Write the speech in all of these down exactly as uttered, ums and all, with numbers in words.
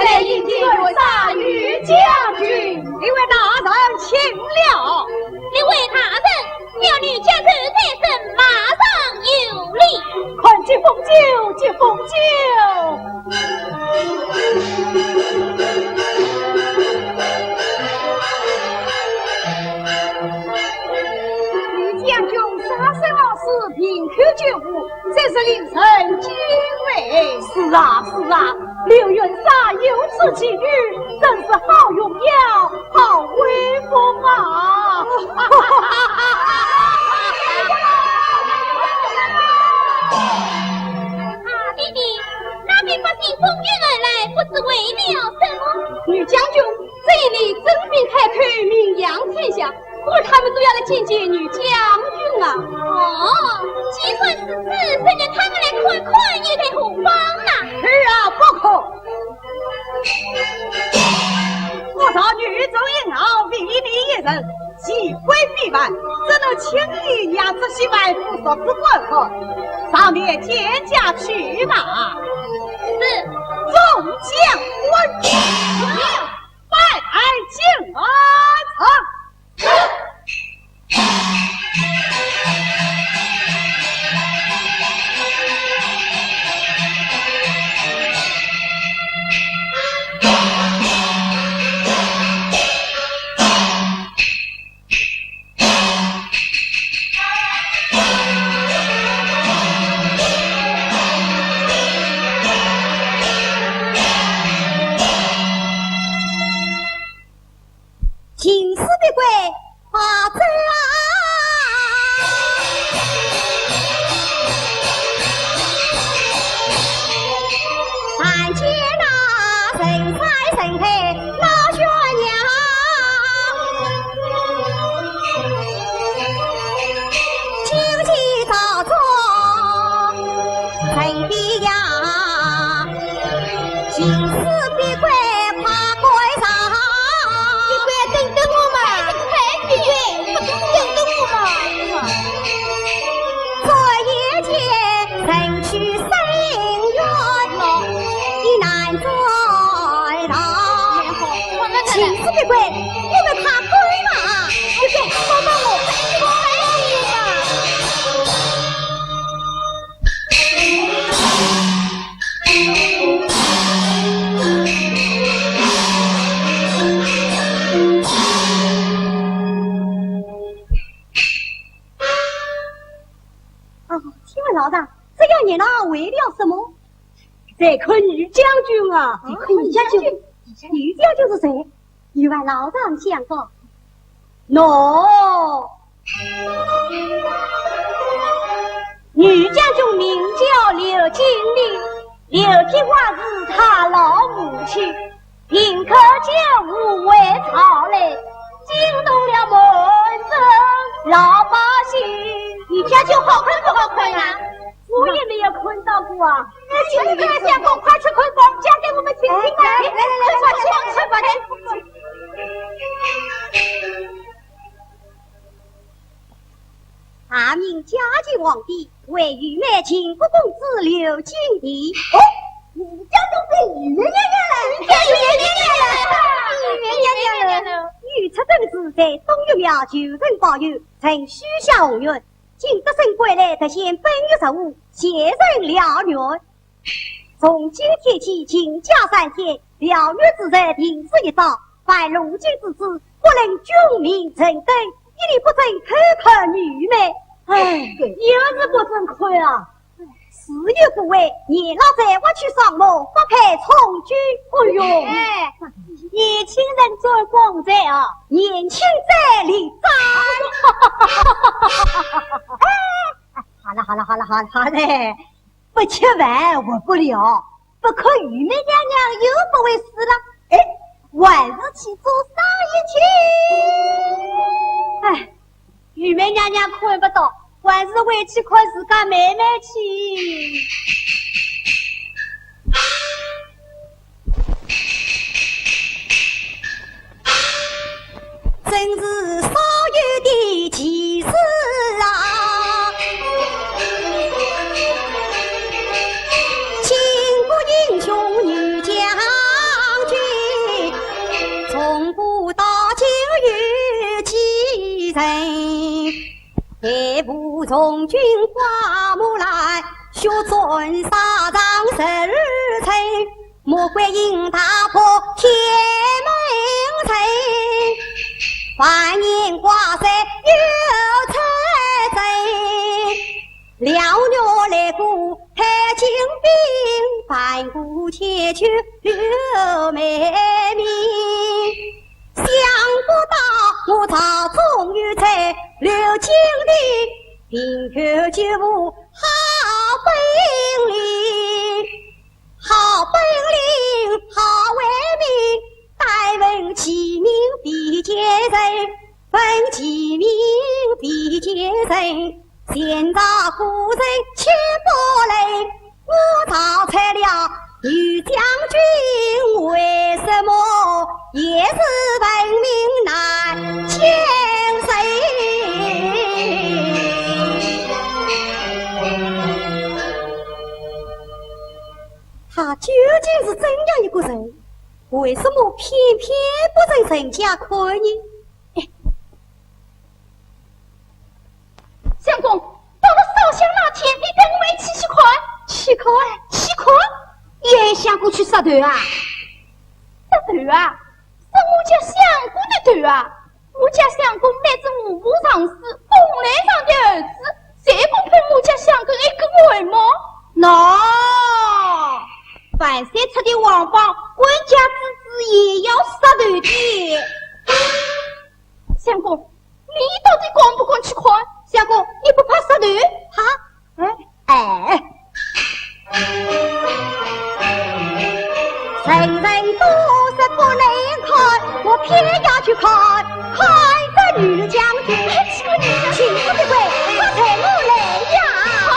来迎接元帅女将军。列位大人请了。列位大人，小女将军在身，马上有礼。快接风酒，接风酒。女将军啥时候是平口酒壶，真是令人敬佩。是啊，是啊，刘元帅有此奇遇，真是好荣耀，好威风啊！啊，爹爹，那边百姓蜂拥而来，不知为了什么？女将军，这一列征兵开口，名扬天下，故而他们都要来见见女将军啊。哦，既然如此，就让他们来看看又待何妨呢？是啊，不可。我道女中英豪，唯你一人，其威非凡，怎能轻易让这些蛮夫俗子观看？上殿见驾去吧。是。众将官，摆摆阵势。 秦氏必归华州啊。但见那人山人海闹喧闹，酒席闹钟人比呀。 秦氏必归快快上。必归等等我嘛。快，必归，等等我嘛。转眼间人去深院，已难转逃。秦氏必归，我们快快嘛。必归，帮帮我，快点嘛。 哦，请问老丈，这样热闹为了什么？在看女将军啊。在看女将军？女将军是谁？ 有劳老丈相告。喏，女将军名叫刘金丽，刘金华是她老母亲，平口酒壶会吵来，惊动了满城老百姓。女将军好看不好看呀？我也没有看到过啊。 哎，请你们两个快去看房间，给我们请请来。哎，来，来，来，快去，快去。大明嘉靖皇帝为御妹秦国公主刘金丽。哦，你叫做是御妹娘娘嘞？叫御妹娘娘嘞，御妹娘娘嘞。御赐珍珠在东岳庙求神保佑，曾许下宏愿， 今得胜归来，特献本月十五，谢神燎原。从今天起，秦家三天，燎原之日，停止一朝，凡路经之处，不论军民人等，一律不准偷看御妹。哎，又是不准看啊！ 时有不为，年老者挖去双目，发配充军。哎呦，哎，年轻人做公才啊，年轻者立斩。哎，好了好了好了好了好了，不吃饭活不了，不看御妹娘娘又不会死了。哎，还是去做生意去。哎， 御妹娘娘看不到，还是回去看自家妹妹去。真是少有的奇事啊！巾帼英雄女将从军刮木兰，血战沙场十二春。魔鬼引大破天门城，万年瓜山又出征。辽元来过太清兵，盘古千秋刘梅明。 想不到我朝中有才刘金定，平口救吴好本领。好本领好威名，敢问其名比肩人，问其名比肩人。 前朝古人千百人，我曹操了女将军，为什么也是闻名难见人？他究竟是怎样一个人？为什么偏偏不曾人家看呢？哎， 相公，到了烧香那天，你带我们一起去看。去看？去看？你还想过去杀头啊？杀头啊？是我家相公的头啊！我家相公乃是户部尚书董来堂的儿子，谁敢碰我家相公一个汗毛？喏，樊三出的王法，官家之子也要杀头的。 相公，你到底敢不敢去看？相公，你不怕杀头？哈？哎，哎。人人都说不能看，我偏要去看，看这女将军。哎，这个女将军。请这位，快陪我来呀。好。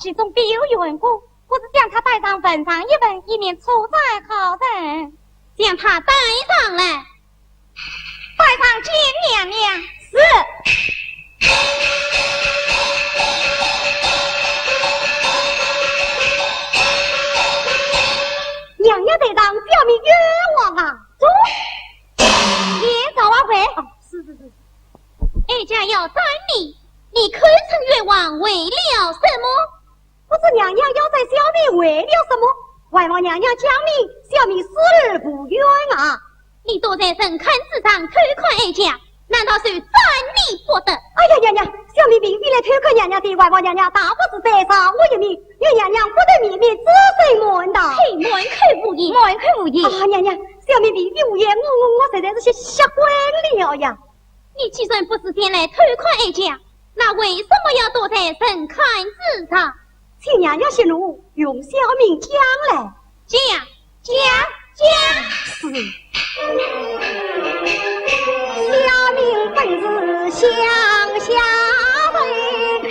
其中必有缘故，不如将她带上问上一问，以免错怪好人。将她带上来。带上见娘娘。是。娘娘在上，小民冤枉啊！走。也走啊，喂。哦，是是是。哀家要斩你，你口称冤枉，为了什么？不知娘娘要斩小民为了什么？还望娘娘讲明，小民死而无冤啊！你躲在神龛之上偷看哀家，难道是斩你不得？哎呀，娘娘，小民并非来偷看娘娘的，还望娘娘大发慈悲，赦我一命，愿娘娘不得灭门，子孙满堂。嘿，满口胡言，满口胡言。啊，娘娘，小民并非胡言，我我我实在是吓吓昏了呀。 你既然不是前来偷看哀家，那为什么要躲在神龛之上？请娘娘息怒，容小民讲来。讲，讲，讲。是。小民本是乡下人。嘿，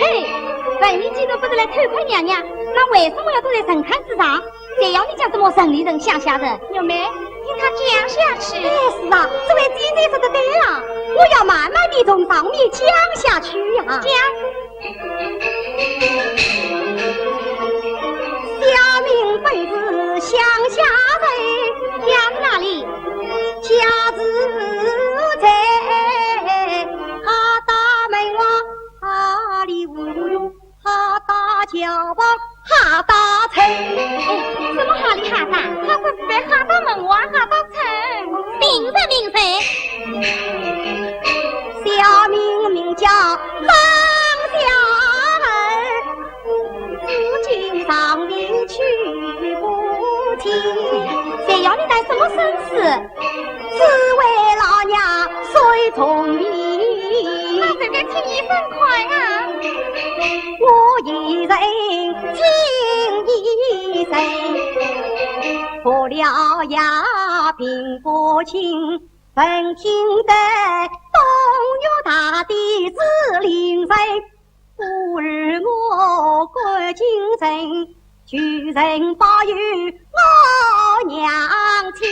问你既然不是来偷看娘娘，那为什么要躲在神龛之上？ 谁要你讲什么城里人、乡下人？玉梅，听他讲下去。哎，是啊，这位姐姐说得对了，我要慢慢地从上面讲下去呀。讲。小民本是乡下人，家住哪里？家住在哈达门外哈里乌。 哈达桥旁哈达村。哎，什么哈里哈达？他说是在哈达门外哈达村。明白，明白。小民名叫张小文，如今上面去不及。谁要你带什么身世？ 只为老娘最聪明。那这个请医生看啊。我一人请医生，服了药并不轻，闻听得东岳大帝是灵人， 故而我赶进城，求人保佑我娘亲。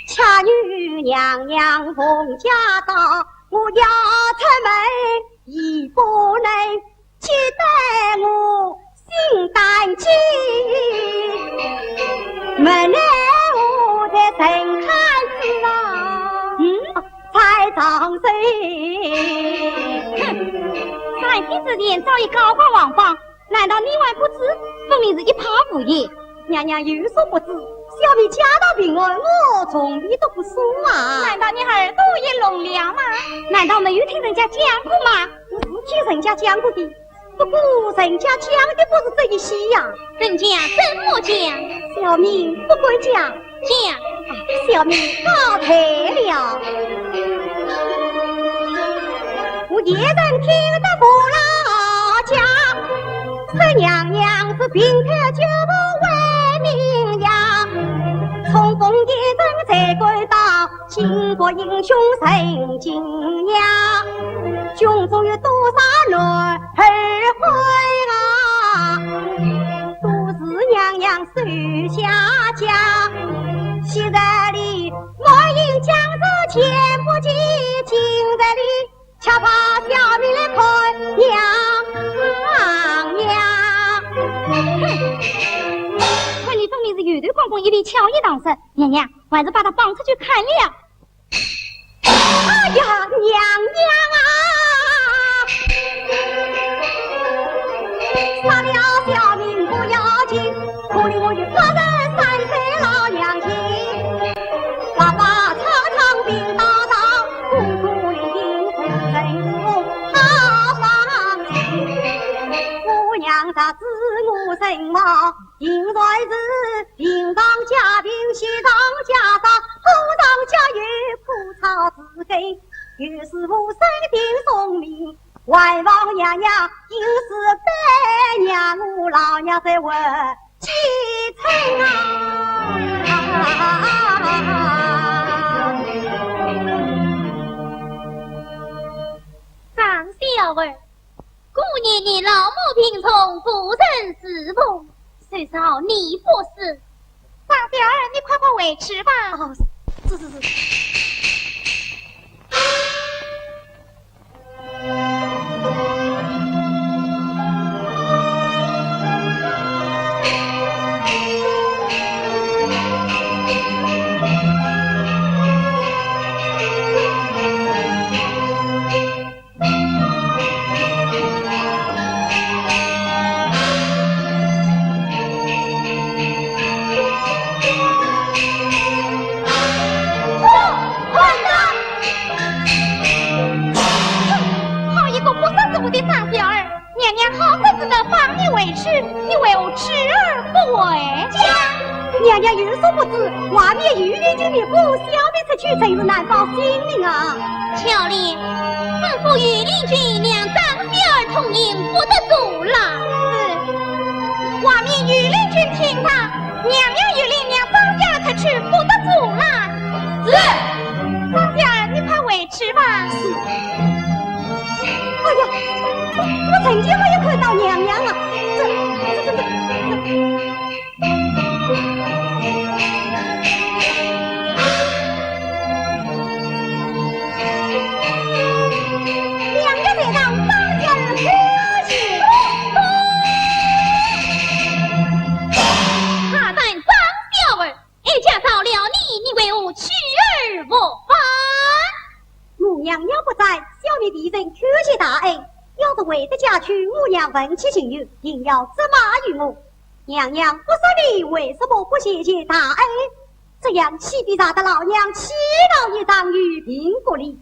恰遇娘娘奉驾到，我要出门亦不能，急得我心胆惊。门内我在神龛之上，嗯？ 在上身。哼，上天之前早已高挂皇榜，难道你还不知？分明是一派胡言。娘娘有所不知，小民家道贫寒，我从未读过书啊。难道你耳朵也聋了吗？难道没有听人家讲过吗？我是听人家讲过的， 不过人家讲的不是这一些呀。人家怎么讲？小民不敢讲。讲。啊，小民告退了。我一人听得不落家，说娘娘是病态，就不为民呀。冲锋陷阵才赶到， 巾帼英雄人敬仰，军中有多少男儿汉啊，都是娘娘手下家。昔日里满营将士全不及，今日里 恰把小民来看娘娘。哼，看你分明是油头光棍，一味巧言搪塞。娘娘，还是把他绑出去砍了。哎呀，娘娘啊！杀了小民不要紧，可怜我有八十三岁老娘亲。 喇叭吵吵兵打仗，鼓鼓擂擂红尘中好风景。我娘若知我身亡，定然是病上加病，喜上加伤，火上加油，枯草之根，有时无声的送命。还望娘娘因此别念我，老娘在问 几声啊！张小二，姑念你老母听从夫人吩咐，谁叫你不是？张小二，你快快回去吧。哦，是，是，是。 好一个不识时务的张小二！娘娘好生时的放你回去，你为何去而不回？ 娘娘有所不知，外面御林军密布，小民出去，真是难保性命啊。巧莲，吩咐御林军量张小二通行，不得阻拦。是。外面御林军听到，娘娘有令量张小二出去，不得阻拦。是。张小二，你快回去吧。是。哎呀，我，我怎么没有看到娘娘啊？这，这，这，这，这。 娘娘在上，张小二叩谢。大胆张小二，哀家找了你，你为何去而不返？母娘娘不在，小民被人叩谢大恩，要是回得家去，母娘问起情由，定要责骂于我。 娘娘不说理，为什么不谢谢大恩？这样岂不惹得老娘气恼一场，与病不离？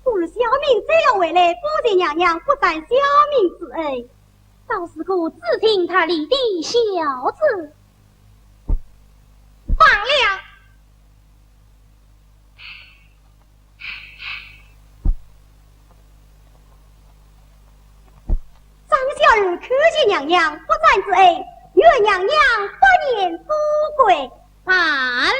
不如小民再要回来，多谢娘娘不斩小民之恩，倒是个知情达理的孝子。罢了。 张小二叩谢娘娘不斩之恩，愿娘娘百年富贵。罢了。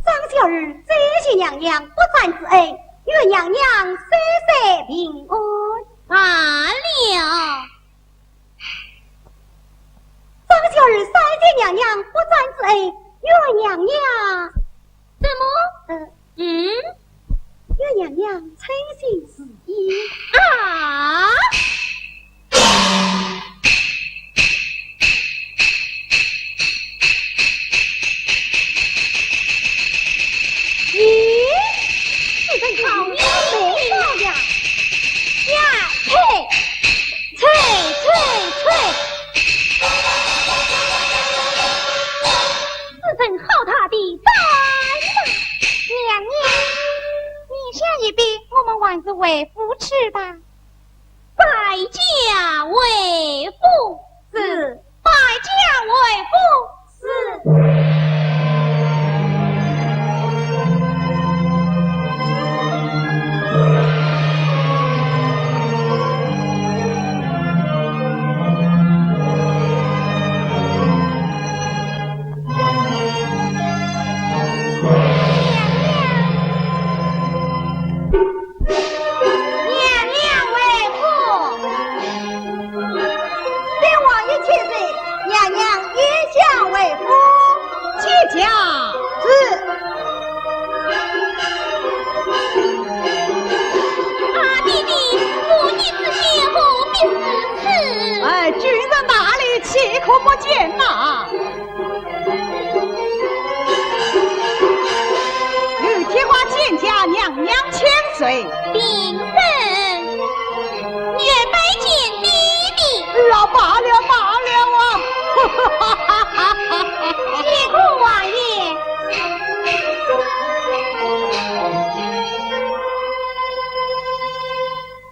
张小二再谢娘娘不斩之恩，愿娘娘岁岁平安。罢了。 张小二三谢娘娘不斩之恩，愿娘娘，怎么？呃，嗯？愿娘娘称心如意。啊！咦，这个好娘没道呀！呀，呸！ 啐，啐，啐！是人好大的胆啊！娘娘，你想一遍，我们还是回府去吧。摆驾回府。是。摆驾回府。是。娘娘回府。 禀王爷千岁，娘娘已下回府。起驾。是。啊，爹爹，我女子先后必死死。哎，君臣大礼，岂可不见呐？ 刘天华见驾，娘娘千岁。平身。女儿拜见爹爹。啊，罢了，罢了啊！谢过王爷。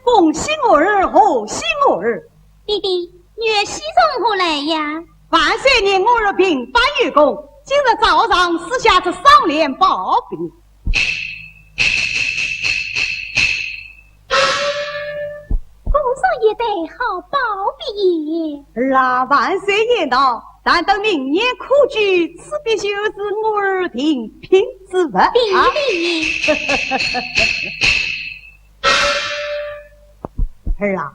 恭喜我儿，贺喜我儿。 爹爹，女儿喜从何来呀？万岁念我儿平反有功，今日早上赐下这双连宝笔。恭送一对好宝笔。儿啊，万岁言道，但等明年科举，此笔就是我儿定聘之物啊。爹爹。儿啊，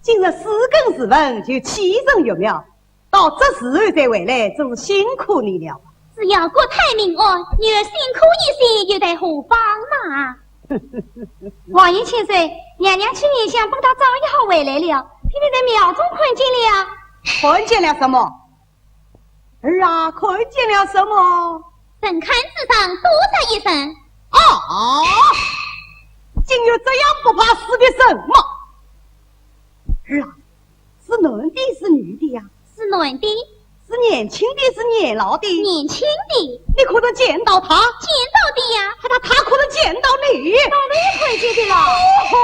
今日四更时分就启程入庙，到这时候才回来，真是辛苦你了。只要国泰民安，女儿辛苦一些，又待何妨嘛？王爷千岁，娘娘去年厢本当早已好回来了，偏偏在庙中看见了。看见了什么？儿啊，看见了什么？神龛之上多着一人。啊，竟有这样不怕死的人吗？儿啊，是男的，是女的呀？是男的。是年轻的，是年老的？年轻的。你可曾见到他？见到的呀。他，他，他可曾见到你？当然看见的了。哦吼！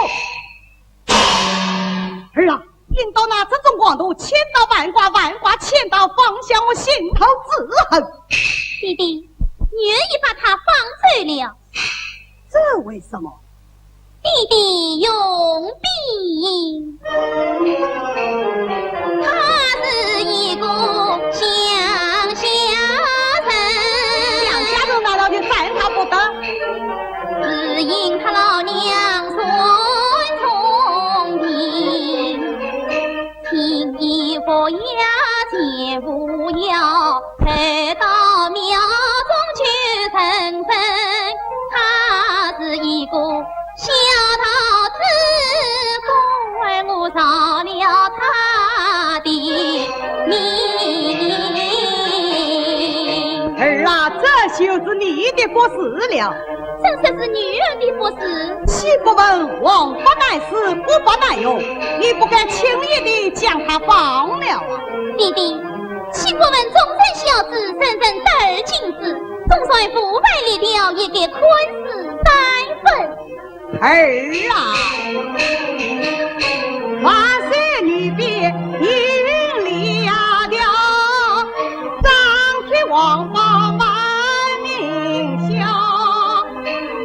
儿啊，应当拿这种狂徒千刀万剐，万剐千刀，方消我心头之恨。爹爹，女儿已把他放走了。这为什么？爹爹容禀。他是一个乡下人。乡下人难道就烦他不得？只因他老娘算聪明， 请你不要见无要，回到庙中去问问，他是一个孝道之官，我饶了他的命。儿啊，这就是你的不是了。 真说是女儿的不是。岂不闻王法乃是，国法乃用，你不该轻易地将她放了啊？爹爹，岂不闻忠臣孝子，人人得而敬之，总算腐败了一个看似丹粉。儿啊，万岁，你别听了，张天王法万民笑。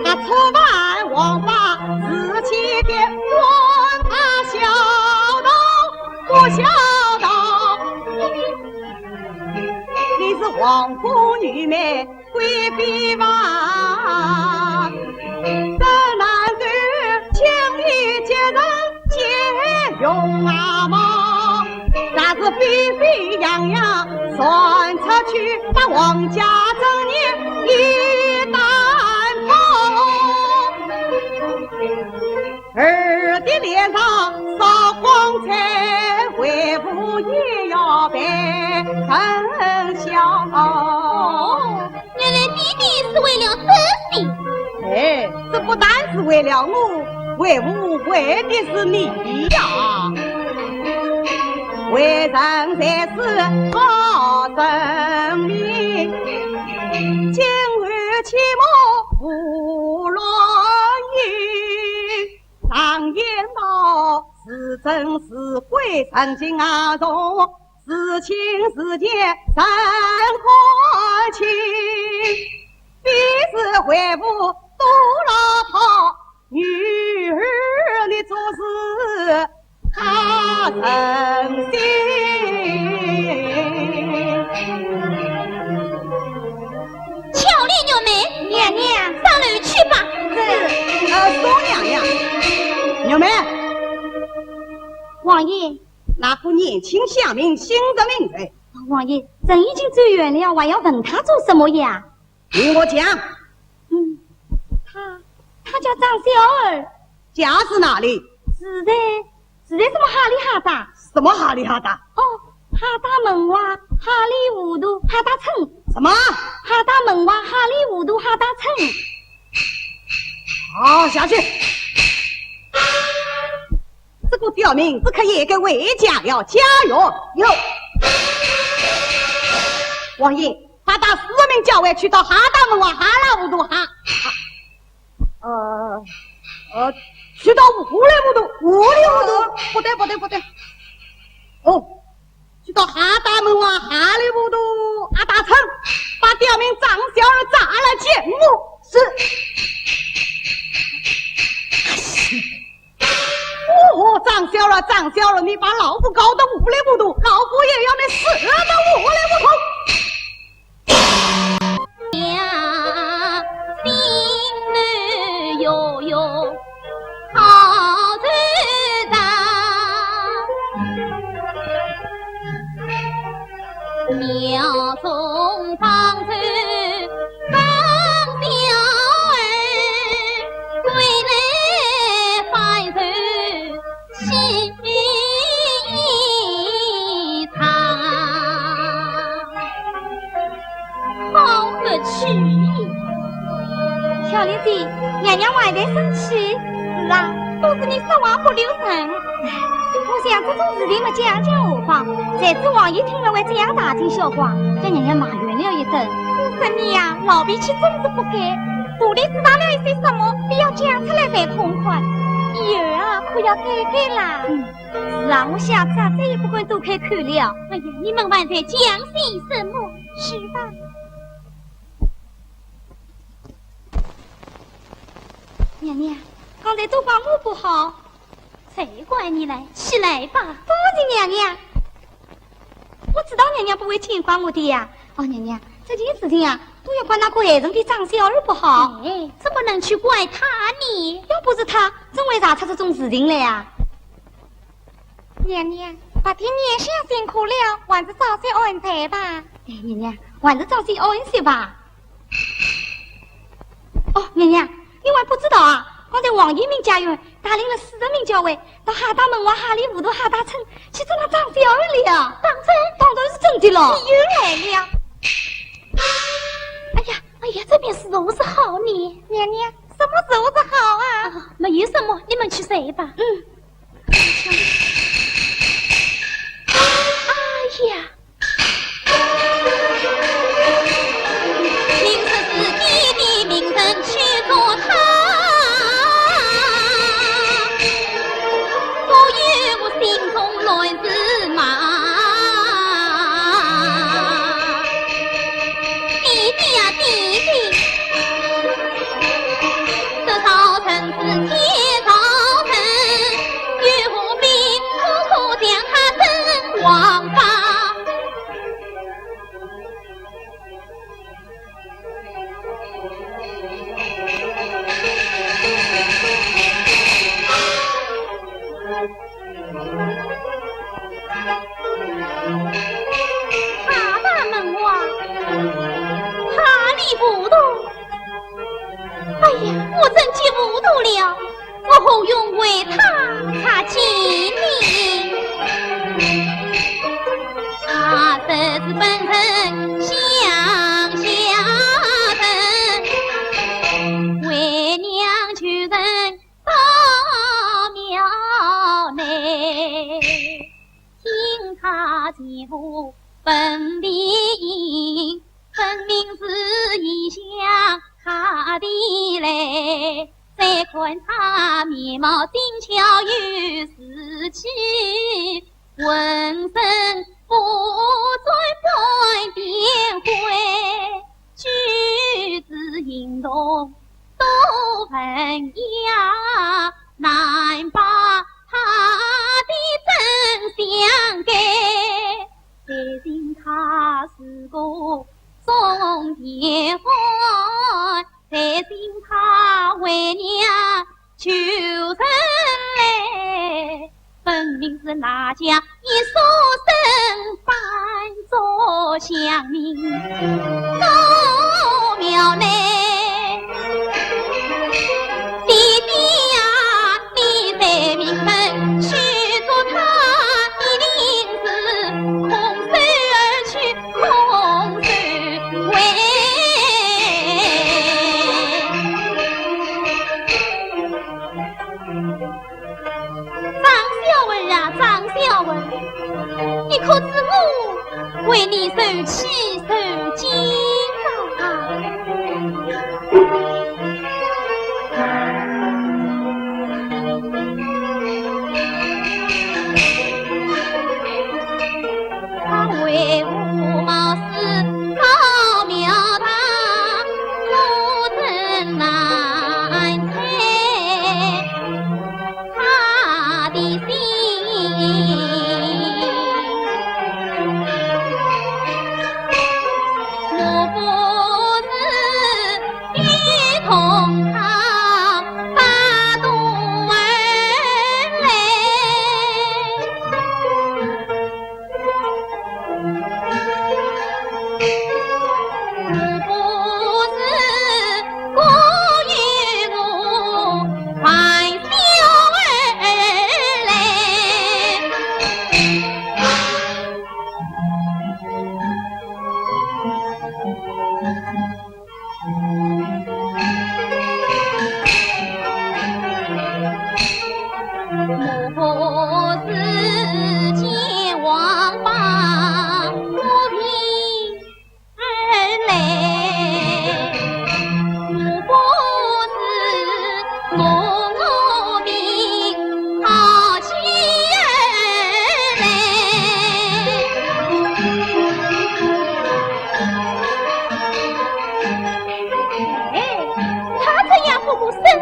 他触犯王法是欺天，管他孝道不孝道。你是王府女妹贵妃吧？怎难对千里佳人借容啊貌？那是飞飞扬扬传出去，把王家尊严一旦破。儿的脸上扫光彩，为父也要被人笑。 原来爹爹是为了这些。哎，这不单是为了我，为父为的是你呀。为人才是好人民，今后起码无论你。常言道，是真是鬼，人情啊重， 是亲是奸人看清，非是为父多老套，女儿你做事太任性。巧莲玉妹，娘娘。上楼去吧。是。呃，送娘娘。玉妹。王爷。 那个年轻乡民姓甚名谁？王爷，人已经走远了，还要问他做什么呀？听我讲。嗯，他，他叫张小二。家住哪里？住在，住在什么哈里哈达？什么哈里哈达？哦，哈达门外，哈里糊涂，哈达村。什么？哈达门外，哈里糊涂，哈达村。好，下去。 这个刁民，此刻也该回家了，家哟哟。王爷，快带四十名校尉去到哈达门外哈拉糊涂哈，哈，呃，呃，去到糊里糊涂，糊里糊涂，不对，不对，不对。哦，去到哈达门外哈里糊涂哈达村，把刁民张小二抓来见我。是。 哦，张小二，张小二，你把老夫搞得糊里糊涂，老夫也要你死得糊里糊涂。呀，心里哟哟，好惆怅。庙中方寸更小儿，归来反受西堂。好个去！小莲子，娘娘还在生气？是啊，都是你说话不留神。 我想这种事情嘛，讲讲何妨？谁知王爷听了会这样大惊小怪，叫娘娘埋怨了一顿。我说你呀，老脾气真是不该，肚里知道了一些什么，非要讲出来才痛快。以后啊，可要改改啦。嗯，是啊，我下次啊，再也不敢多开口了。哎呀，你们还在讲些什么？是吧？ 娘娘，刚才都怪我不好。谁怪你来？起来吧。多谢娘娘。我知道娘娘不会见怪我的呀。哦，娘娘，这件事情啊，都要怪那个害人的张小二不好。哎，怎么能去怪他呢？要不是他，怎会惹出这种事情来呀？ 娘娘，白天娘想辛苦了，还是早些安睡吧。哎，娘娘，还是早些安睡吧。哦，娘娘，你还不知道啊？刚才王爷命家院带领了四十名校尉，到哈达门外哈里糊涂哈达村去捉那张小二了。当真？当然是真的了。你又来了。哎呀，哎呀，这便是如何是好呢？娘娘，什么如何是好啊？啊，没有什么，你们去睡吧。嗯。 哎呀！听说是爹爹命人去捉他，所以我心中乱如麻。爹爹呀，爹爹！ 这朝臣是奸朝臣，有何名不可将他身亡吧？哈达门外，哈里糊涂。 哎呀，我真记糊涂了，我何用为他擦肩呢？他若是本城乡下人，为娘求人到庙内，听他前夫本地音， 分明是异乡下地来，再看他面貌俊俏有志气，浑身不穿半点灰，举止行动多文雅，难把他的真相解。 但信他是个忠良汉，但信他为娘求人来，分明是哪家一所生扮作乡民，到庙内。 爹爹呀，你在名门去捉他，一定是空手而去，空手回。张小文啊，张小文，你可知我 为你受气受惊啊！他为父冒死到庙堂，我怎难猜？ 他的心。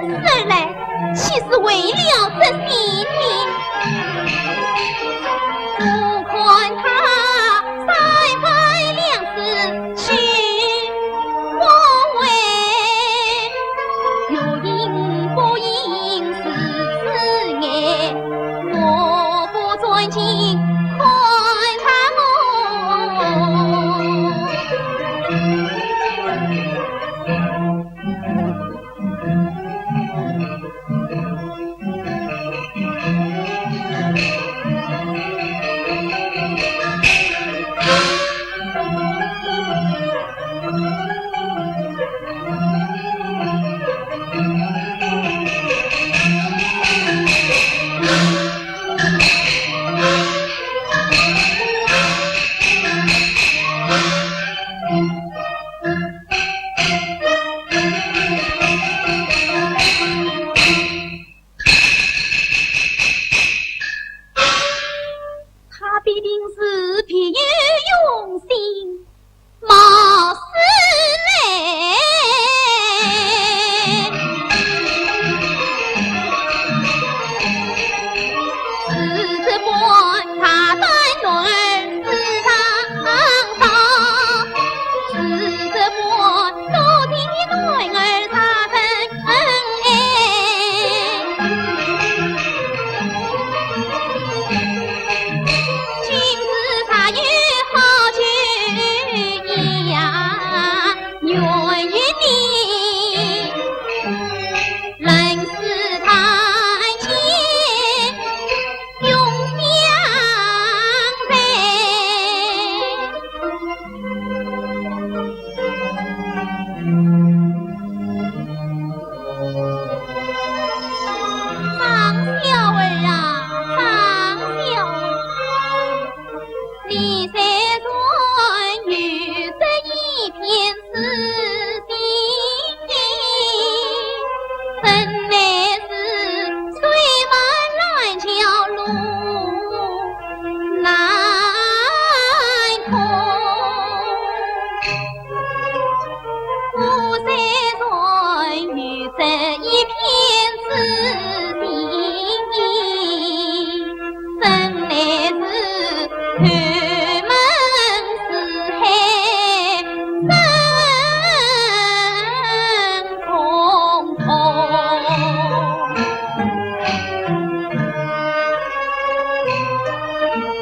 而来，岂是为了这性命？我看他三番两次去不回，欲应不应是此言，我不专心看他我。 他必定是别有用心，冒失来。是这般大胆女儿自上当，是这般多情的男儿他真 恩爱。君子他有好酒一样，愿与你，人世谈情永相随。 张小二啊，张小二，你虽然有这一片痴心，怎奈是水漫烂桥路难通。 我虽然有这一片痴心，怎奈是头门四海深空空。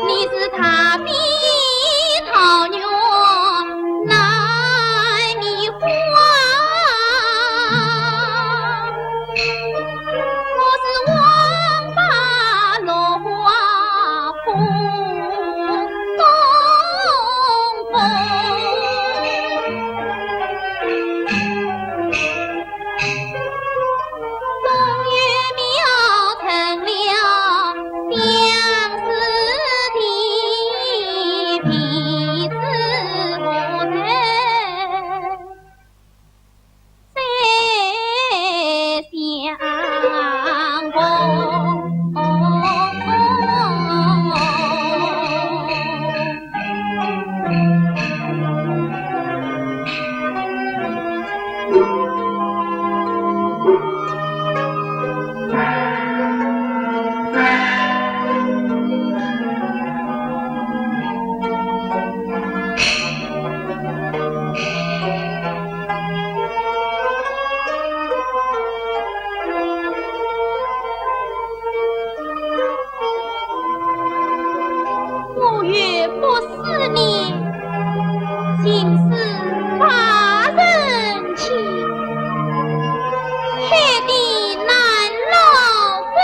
你是踏遍桃源难觅花，我是王八落花扑东风。 终于庙成了相思的，彼此无人再相逢。 我越不思念，心思发人情，海底难捞针，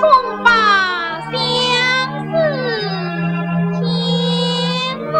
恐怕相思天涯。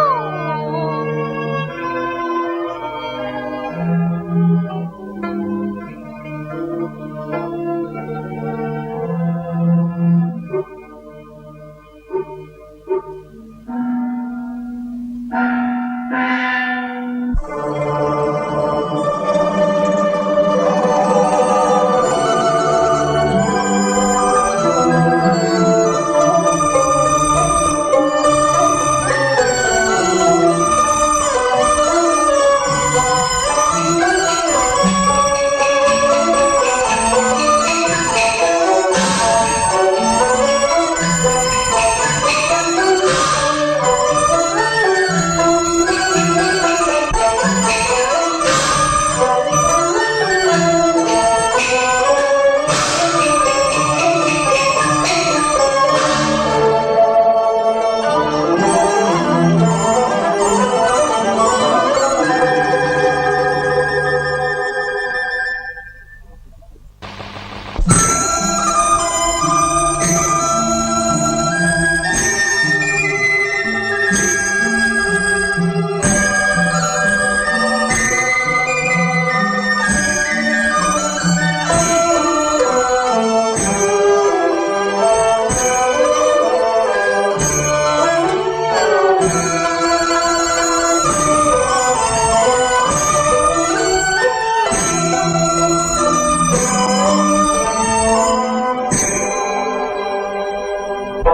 娘娘。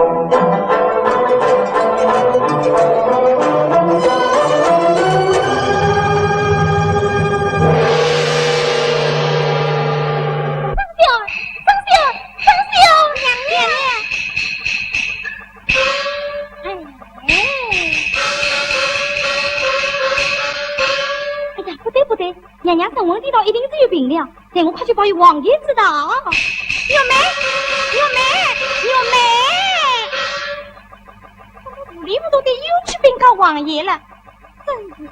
哎，哎。哎呀，不对，不对，娘娘神魂颠倒，一定是有病了。 待我快去报与王爷知道。玉梅，玉梅，玉梅！糊里糊涂的又去禀告王爷了，真是。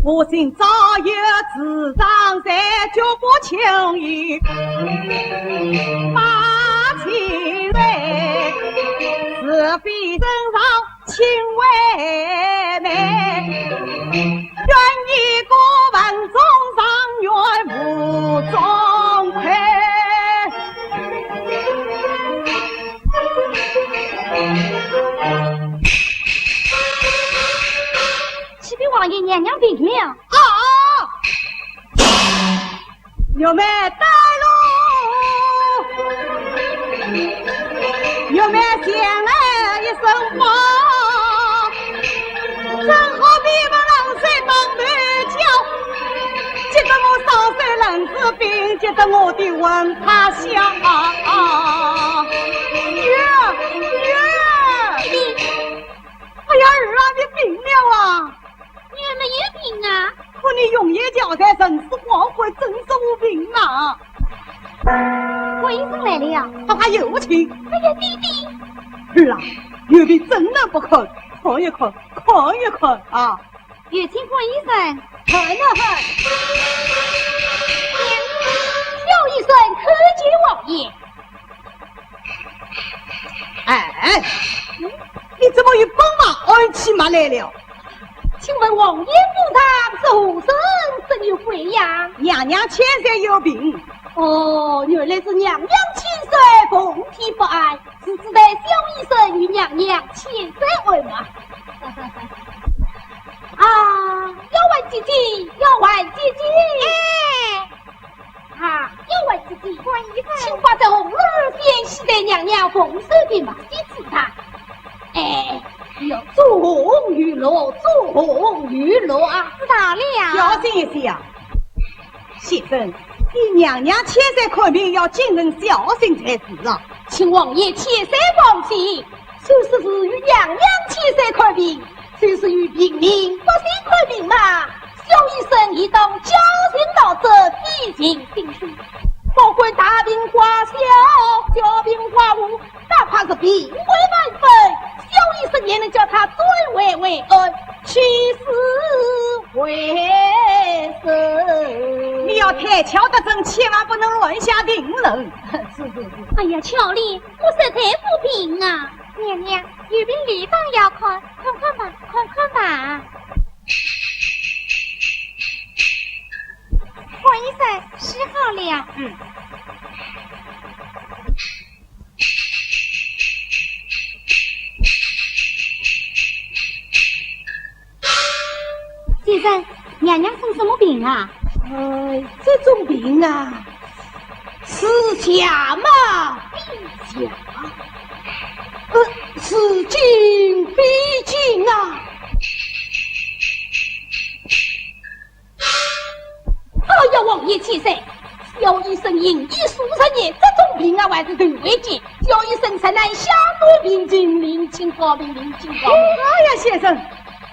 我心早有主张，才决不轻易把情累，是非真上亲为媒，愿以过门终，长远无终亏。 启禀王爷，娘娘病了。啊！玉梅带路，玉梅前来一声话，正好比不冷水当头浇，急得我双手冷如冰，急得我的魂怕消。女儿，女儿！ 哎呀，儿啊，你病了啊！女儿没有病啊。看你容颜憔悴，神思恍惚，真是无病啊。观音僧来了呀。快快有请。哎呀，爹爹。儿啊，有病怎能不看？看一看，看一看啊。有请观音僧。看啊看。娘，小医生叩见王爷。 哎，你怎么与本王安起脉来了？请问王爷府上是何人，怎有贵恙？娘娘千岁有病。哦，原来是娘娘千岁凤体不安，是待小医生与娘娘千岁按脉。啊，丫鬟姐姐，丫鬟姐姐。哎。 啊，丫鬟姐姐，请把这红罗儿掀起，待娘娘奉上的脉息之上。哎，要左红右绿，左红右绿啊！知道了。小心一些啊！先生，你娘娘千岁看病要谨慎小心才是啊。请王爷千岁放心， 就是与娘娘千岁看病，就是与平民百姓看病嘛，小医生一当家人老者，费尽心思。不管大病化小，小病化无，哪怕是病危万分，小医生也能叫他转危为安，起死回生。你要推敲得准，千万不能乱下定论。是，是，是。哎呀，巧莲， 我实在无病啊。娘娘，有病理当要看，看看吧，看看吧。观音僧，试好了。嗯。 先生，娘娘生什么病啊？呃，这种病啊，似假嘛非假，呃，似真非真啊。哎呀，王爷千岁，小医生行医数十年，这种病啊，还是头回见。小医生实乃下官病情，另请高明，另请高明。哎呀，先生，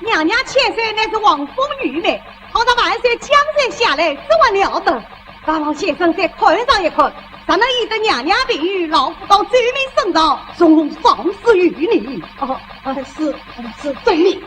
娘娘千岁乃是皇封御妹，倘若万岁降罪下来，怎还了得？还望先生再看上一看，若能医得娘娘病愈，老夫当奏明圣上，重重赏赐于你。哦，哦，是，是，遵命。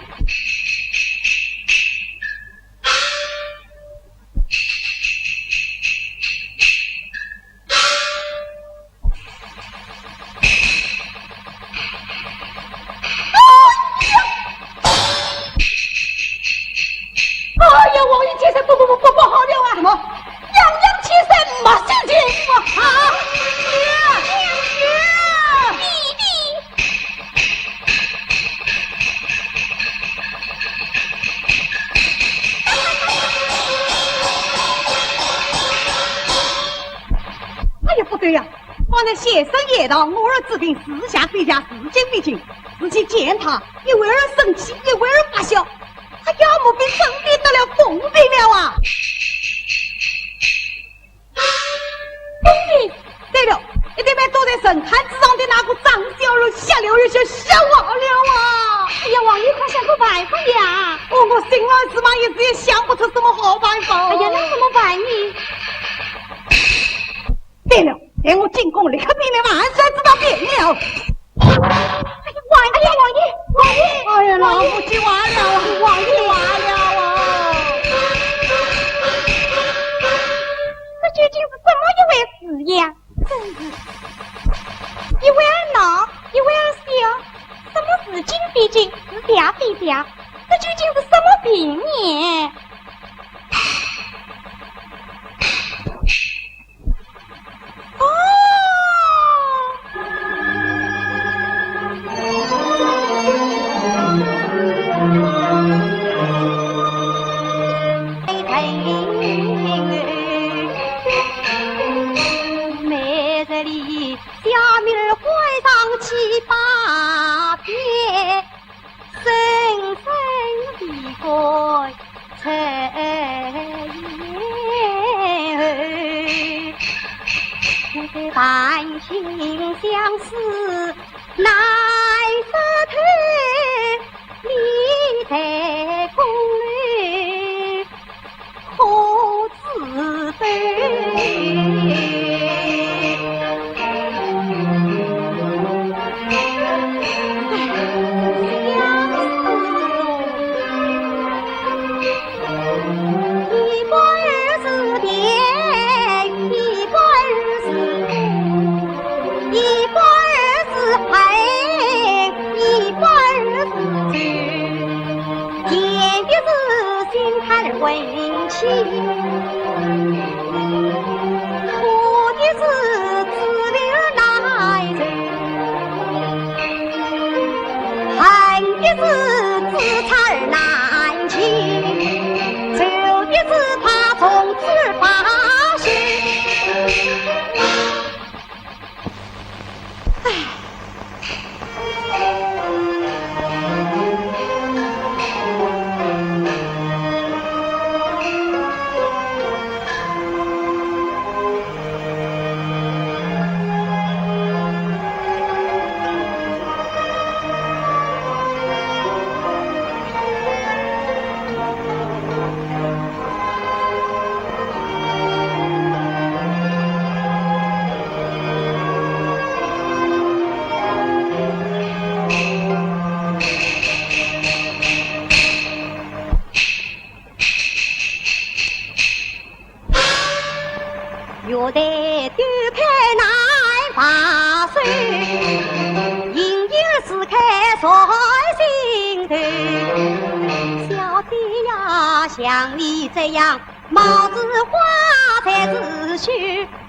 对呀，方才先生言道，我儿子病似假非假，似真非真，事情见他一会儿生气，一会儿发笑，哎呀，莫非真的得了疯病了啊？疯病？对了，一定被躲在神龛之上的那个张小楼下流一些邪话了啊！哎呀，王爷，快想个办法呀！哦，我心乱如麻，一时也想不出什么好办法。哎呀，那怎么办呢？ 对了，待我进宫，立刻禀明万岁，知道变了。哎呀，王爷，哎呀，王爷，王爷，哎呀，老夫妻完了啊，王爷完了啊！这究竟是怎么一回事呀？真是一会儿闹，一会儿笑，什么似真非真，似假非假，这究竟是什么病呢？ 每日里下面儿换上七八遍， 声声地关出言，我在谈情相思难说透，你在宫里 可知否？一半儿是甜，一半儿是苦，一半儿是恨，一半儿是愁。 甜的是心坎儿温情，苦的是滋味儿难受，恨的是自残儿难禁，愁的是怕从此儿罢休。 月台对开难把守，莺莺儿自开在心头。小姐呀，像你这样貌似花才似秀，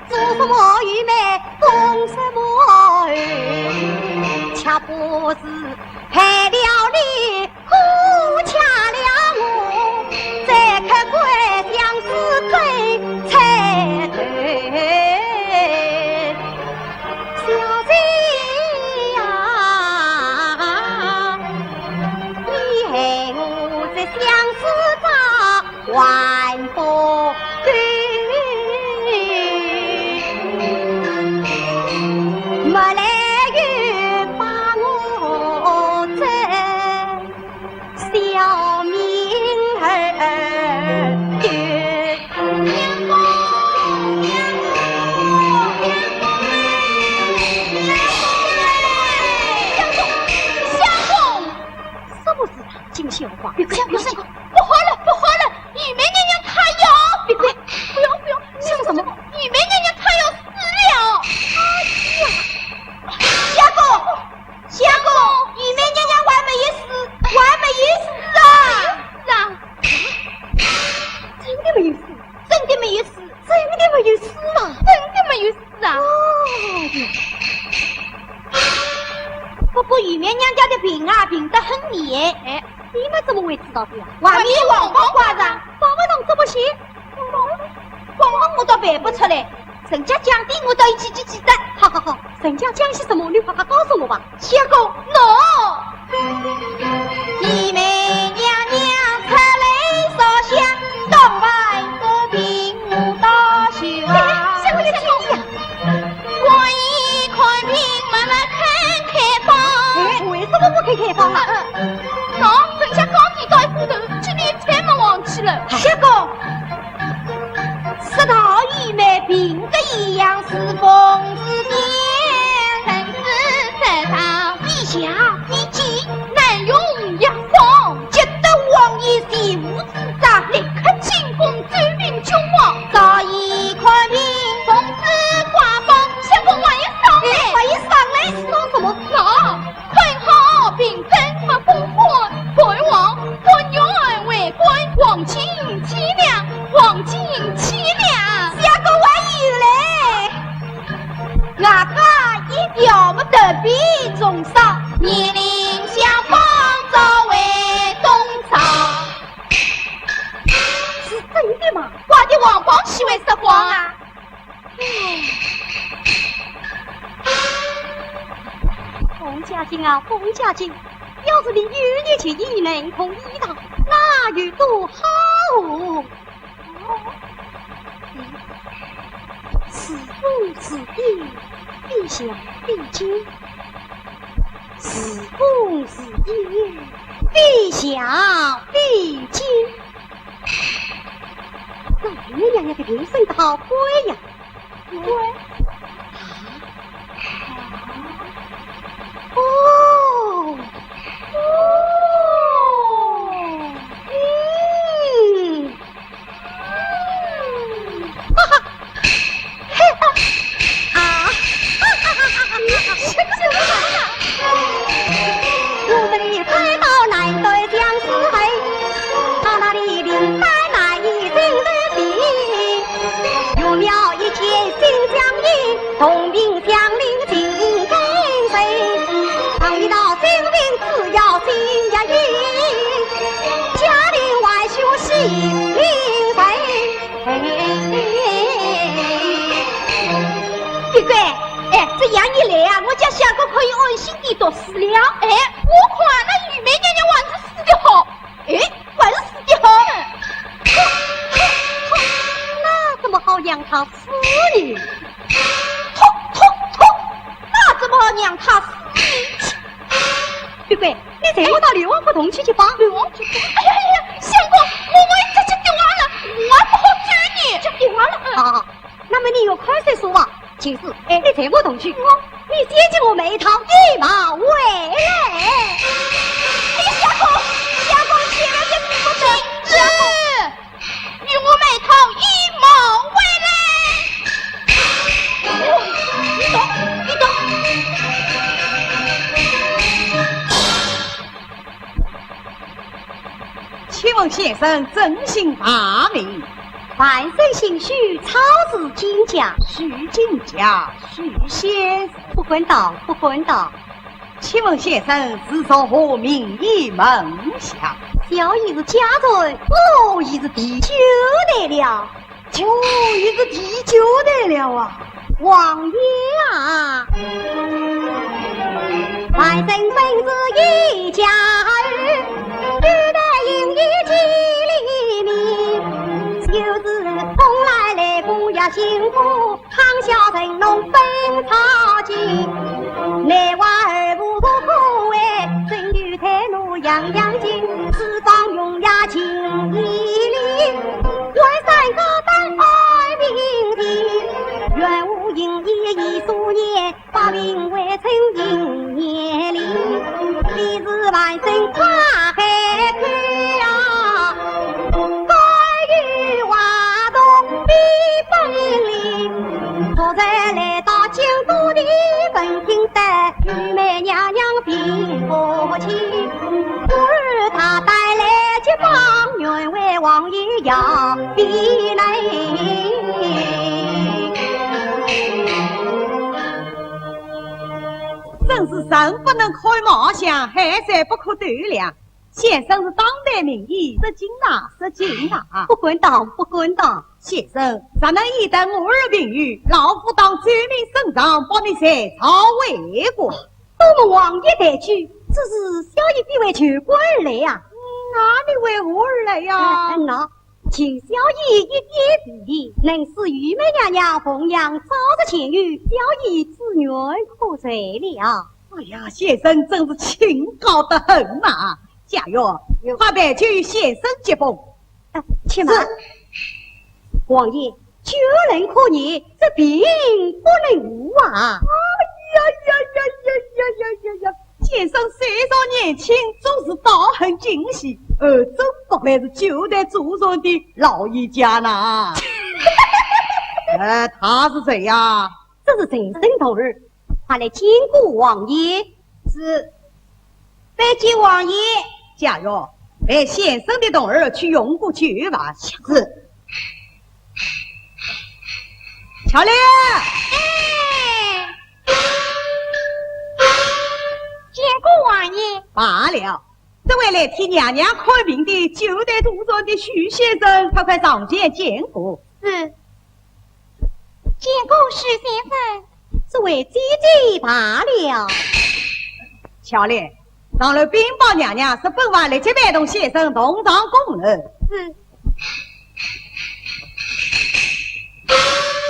做什么御妹宫什么后？岂不是害了你，苦吃了我，再看看相思真猜透。小姐呀，你害我这相思早 还不够，没来由把我这小命儿丢。相公，相公，相公，相公！ 什么事啊？金秀华，别哭，别哭，不好了，不好了！御妹娘娘她要……别哭，不要，不要，什么什么？御妹娘娘她要死了！哎呀，相公，相公，御妹娘娘还没有死，还没有死啊！是啊，真的没有死，真的没有死，真的没有死啊！真的没有死啊！哦哟。 不过御妹娘家的病啊，病得很厉害。哎，你们怎么会知道的呀？外面皇榜挂着。榜文上怎么写？皇榜，皇榜我倒背不出来。人家讲的我倒一句句记得。好好好，人家讲些什么，你快快告诉我吧。相公，喏。姨妹娘娘出来烧香，东外的平湖大秀啊。哎，相公，相公。观音看病，慢慢看开方。哎，为什么不肯开方啊？嗯，喏，人家讲的到一步头，今天才没忘记了。相公， 说到姨妹病的一样是风是电，生死在上，你想你急，难容也慌，急得王爷全无主张，立刻进宫奏明君王。早已看病，奉旨挂榜，相公王爷上来。哎，王爷上来是说什么？喏，看好病症莫风欢，看望 官员为官，黄金千两，黄金千两。相公还有嘞，外加一条么特别重赏，年龄相仿，早为中上。是真的吗？挂的皇榜岂会说谎啊？ 风家金啊，风家金，要是你有日前也能通医道，那有多好哦！是风是电，非响非静。是风是电，非响非静。那你娘娘的病身得好快呀！ 哦，哦，嗯，嗯，哈哈，嘿哈，啊，哈哈哈哈哈哈。 我们的快刀难断相思恨，他那里灵丹难以心人病。有妙一剑心相印，同病相怜尽甘心。常言道心病只要心一硬，家庭万事喜临门。别怪，哎，这样一来啊，我家相公可以安心 你读书了？哎，我看那玉梅娘娘还是死的好。哎，还是死的好。那怎么好让她死呢？痛，痛，痛！那怎么好让她死呢？玉桂，你随我到刘王府同去去吧。刘王府？哎呀呀呀，相公，我万一着急跌坏了，我不好走呢。急跌坏了？嗯。好，好，好。 那么你有看谁说话？秦氏，哎，你随我同去。我，你先替我买一套衣帽回来。哎呀，相公，相公，千万别不得，相公，与我买套衣帽回来。哦，你走，你走。 请问先生尊姓大名？万岁姓许，草字金甲。许金甲，许先生。不敢当，不敢当。请问先生是从何名医门下？小医是家传，我已是第九代了。 哦，已是第九代了啊。王爷啊！真是人不能开貌相，海水不可斗量。先生是当代名医，失敬啦，失敬啦。不敢当，不敢当。先生，若能以得我儿名誉，老夫当奏明圣上，保你在朝为官。多蒙王爷抬举，只是小爷非为求官而来呀。那你为何而来呀？嗯，嗯，喏，求小爷一点提拔，能使御妹娘娘凤阳早日前去，小爷之愿可遂了。哎呀，先生真是清高得很呐。家院，有。快摆酒与先生接风。啊，且慢。是。王爷，酒能克难，这病不能误啊。哎呀呀呀呀呀呀呀呀！先生虽然年轻，做事倒很精细，呃，真不愧是九代祖传的老医家呐。呃，他是谁呀？这是陈生童儿，快来见过王爷。是。拜见王爷。家院，陪先生的童儿去用过酒吧。是。巧莲。哎。见过王爷。罢了，这位来替娘娘看病的九代祖传的许先生，快快上前见过。是。见过许先生。这位姐姐罢了。巧莲，上楼禀报娘娘，说本王立即陪同先生同上宫楼。是。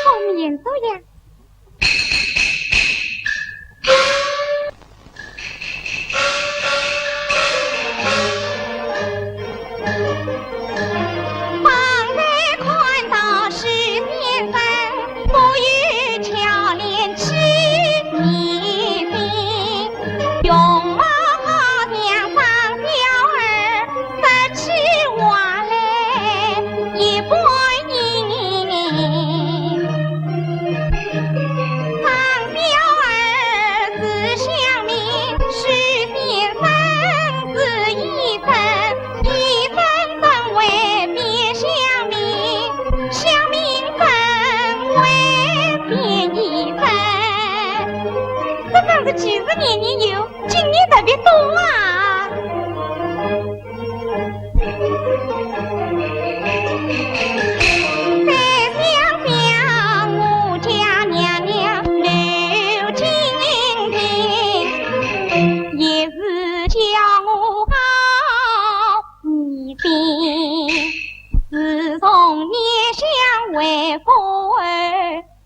后面走呀。 方才看到许先生，我与巧莲起疑心，容貌好像方小儿，说起话来一般般。 方小儿是乡民，许先生是医生，医生怎会辨乡民？乡民怎会辨医生？这真是歧视年年有，今年特别多啊！ 再想想我家娘娘刘金亭，也是叫我好疑心。自从念想为夫后，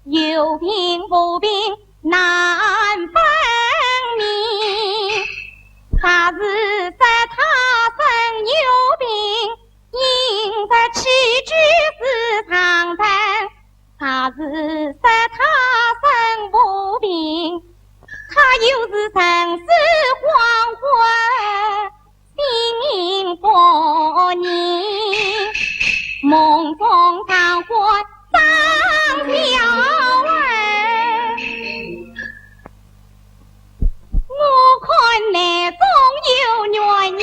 有病无病难分明。若是说他生有病，应该去居是上等；若是说他生无病，他又是神思恍惚， 醒不宁，梦中常唤张小二。我看内中有原因，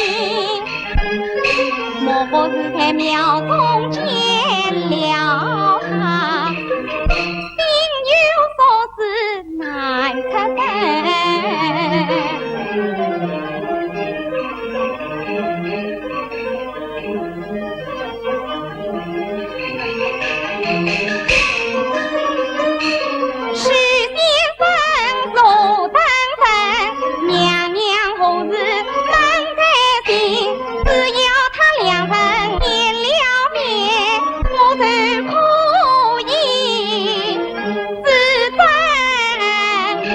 莫不是在庙中见了他，心有所思难出声。 许先生坐等等，娘娘何时能再醒？只要他两人见了面，我就可以知真情。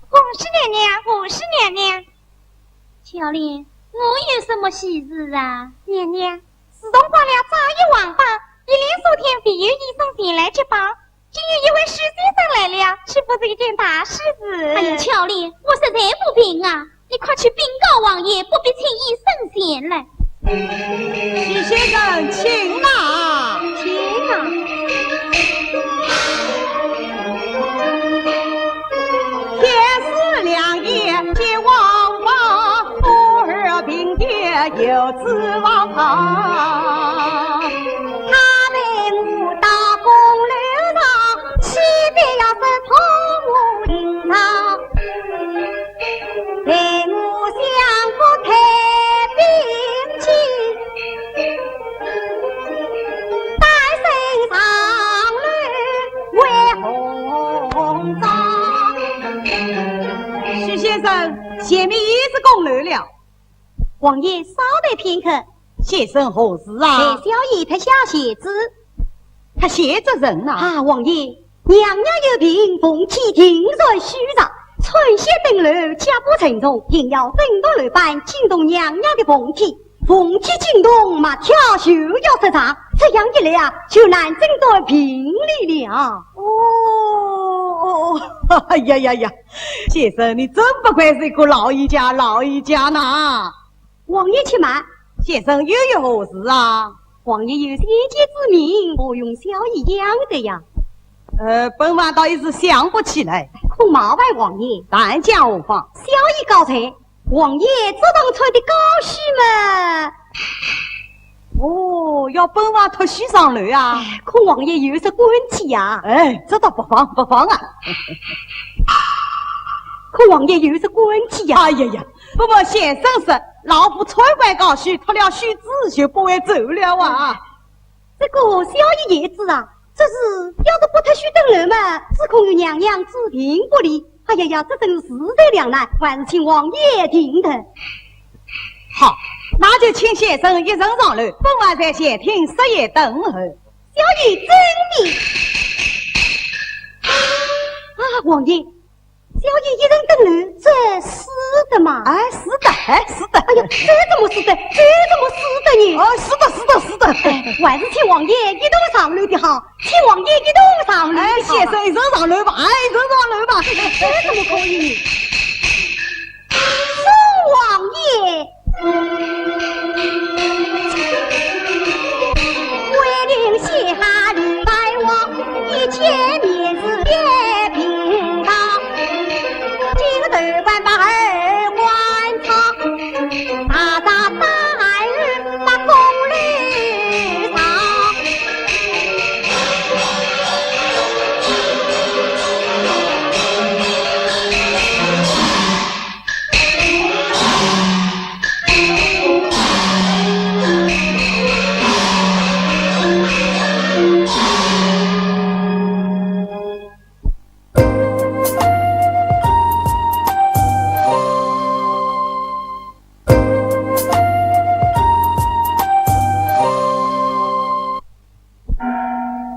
恭喜娘娘，恭喜娘娘！巧莲，我有什么喜事啊？娘娘，自从挂了扎衣皇榜，一连数天未有医生前来接榜，今有一位许先生来了，岂不是一件大喜事？哎呀，巧莲，我实在无病啊， 你快去禀告王爷，不必请医生前来。许先生，请啊，请啊。天时良夜接皇榜，我儿病的有指望。他陪我到宫楼上，喜得要说从我领上。前面也是宫楼了。王爷稍待片刻。先生何事啊？待小爷脱下鞋子。脱鞋子人呐？啊，王爷，娘娘有病，凤体定然虚弱，穿鞋登楼脚步沉重，定要震动楼板，惊动娘娘的凤体。 凤体惊动，马跳就要失常，这样一来啊，就难诊断病理了。哦，哦，哦，哎呀呀呀，先生，你真不愧是一个老医家，老医家呐。王爷且慢。先生又有何事啊？王爷有先见之明，何用小医养的呀？呃，本王倒一时想不起来。恐冒犯王爷。但讲何妨？小医告罪。 王爷着当穿的高须嘛。哦，要本王脱须上楼啊？哎，恐王爷有失官体呀。哎，这倒不妨，不妨啊。恐王爷有失官体呀。哎呀呀，不瞒先生说，老夫穿惯高须，脱了须子就不会走了啊。这个小医也知啊，只是要是不脱须登楼嘛，只恐与娘娘治病不利。 哎呀呀，这真是势在两难，还是请王爷定夺。好，那就请先生一人上楼，本王在前厅设宴等候。小医遵命。啊，王爷，小医一人登楼，这使得吗？哎，使得，哎，使得。哎呀，这怎么使得？这怎么使得呢？哦，使得，使得，使得。哎，还是请王爷一同上楼的好。 请王爷一同上楼。哎，先生，一同上楼吧，哎，一同上楼吧。这怎么可以呢？送王爷。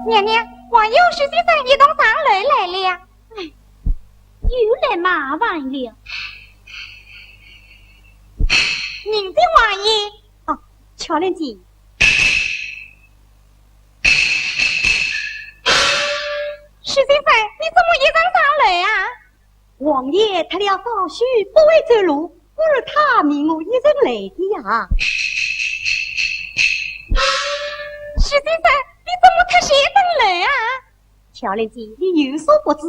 娘娘，王爷和许先生一同上楼来了。哎，又来麻烦了。迎接王爷。哦，巧莲姐。 许先生，你怎么一人上楼啊？王爷脱了高须，不会走路，故而他命我一人来的呀。许先生，你怎么脱鞋登楼啊？巧莲姐，你有所不知，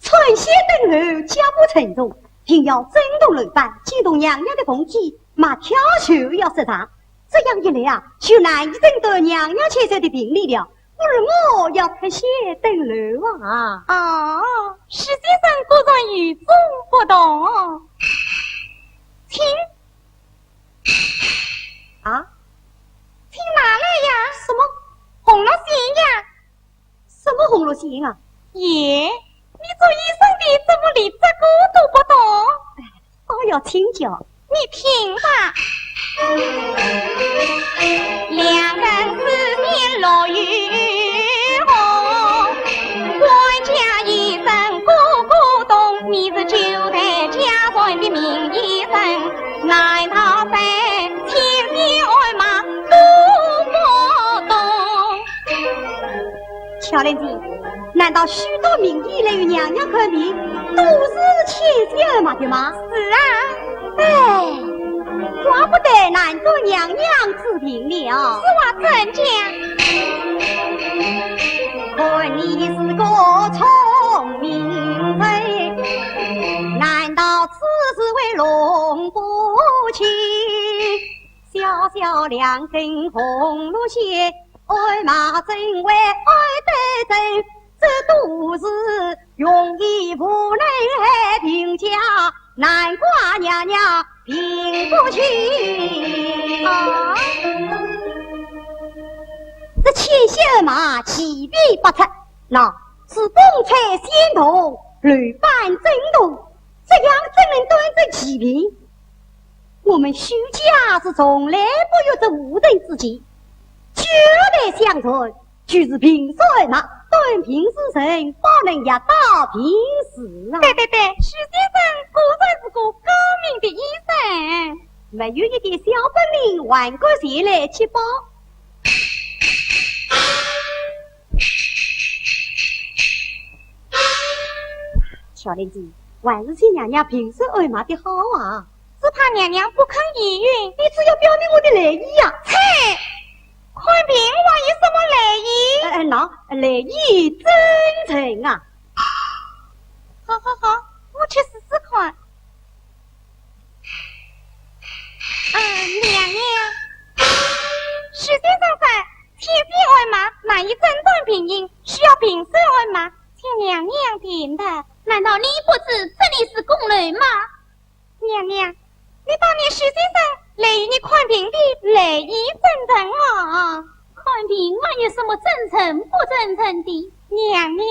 穿鞋登楼脚步沉重，定要震动楼板，惊动娘娘的凤体，马跳就要失常。 这样一来啊，就难以诊断娘娘千岁的病理了。故而我要脱鞋登楼啊。哦，许先生果然与众不同。请。啊？请拿来呀。什么？红罗线呀。 什么红罗线啊？咦，你做医生的怎么连这个都不懂？哎，倒要请教。你听吧。两根丝线络于红，官家医生个个懂，你是九代家传的名医生，难道在千千万马都不懂？ 巧莲姐，难道许多名医来与娘娘看病，都是牵线麻的吗？是啊。哎，怪不得难断娘娘之病了。此话怎讲？看你是个聪明人，难道此事会弄不清？小小两根红罗线， 爱马怎会爱得真？这都是庸医无能的病家，难怪娘娘病不轻。啊，这牵线麻，奇病百出，那是风吹线动，楼板震动，这样怎能断症治病？我们许家是从来不有这无人之见，绝对相传，就是平手二脉，单凭时辰，方能压倒平时啊。对对对，许先生果然是个高明的医生。没有一点小本领，还敢前来揭榜。小林子，还是请娘娘平手二脉的好啊。 只怕娘娘不肯依允。你只要表明我的来意呀。切！看病还有什么来意？呃，那来意真诚啊。好好好，我去试试看。啊，娘娘。许先生说，千金二脉难以诊断病因，需要平手二脉，请娘娘辨别。难道你不知这里是宫楼吗？ 娘娘，你当年许先生来与你看病的来意真诚啊？看病哪有什么真诚不真诚的？娘娘。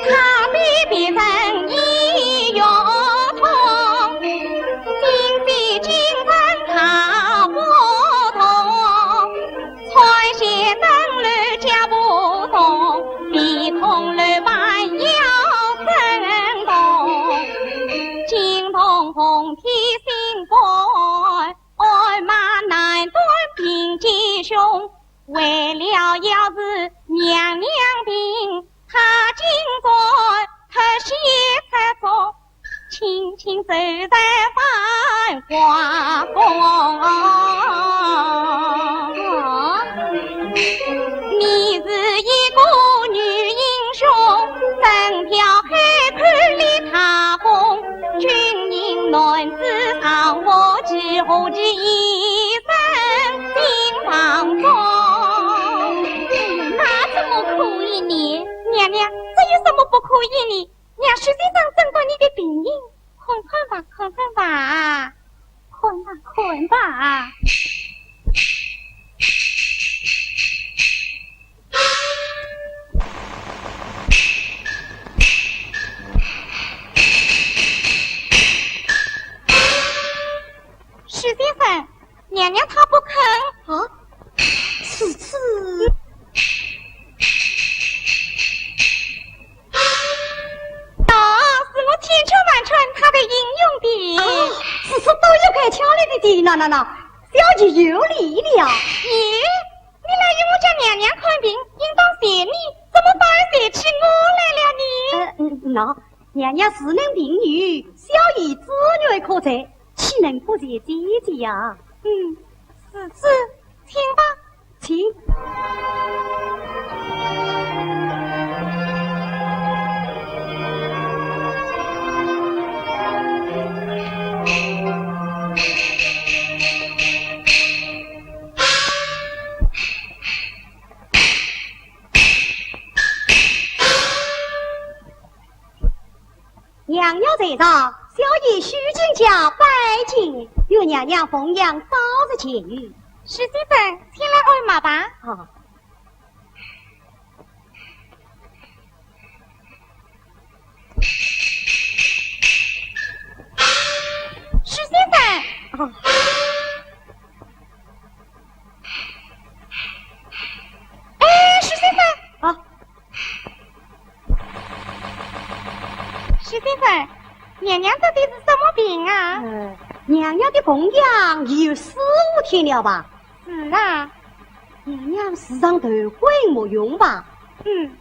他比别人医药通，今非今人他不同。 穿鞋登楼脚不动，地空楼板腰震动。惊动红天星官，二脉难断病机凶。为了要治娘娘病，他竟然脱鞋赤足， 轻轻走在繁华宫。你是一个女英雄，身飘黑扣立大红，军营男子上我骑，何其一身金黄装。那怎么可以呢？娘娘，这有什么不可以呢？ 让许先生诊断你的病因，看看吧，看看吧，看吧，看吧。许先生，娘娘她不肯。啊？是，是。 那是我千chân萬chân她才应允的。啊，此事都有开窍了的，那，那，那，小姐有礼了。咦，你来与我家娘娘看病，应当谢你，怎么反而谢起我来了呢？呃，嗯，那，娘娘自能病愈，小医之愿可在，岂能不谢姐姐呀？嗯，是，是，请吧。 请。娘娘在上，小医许金家拜见，与娘娘奉养早日痊愈。许先生，请来按脉吧。啊。许先生。啊。哎，许先生。啊。 许先生，娘娘得的是什么病啊？呃，娘娘的供养有四五天了吧？是啊。娘娘时常头昏目眩吧？嗯。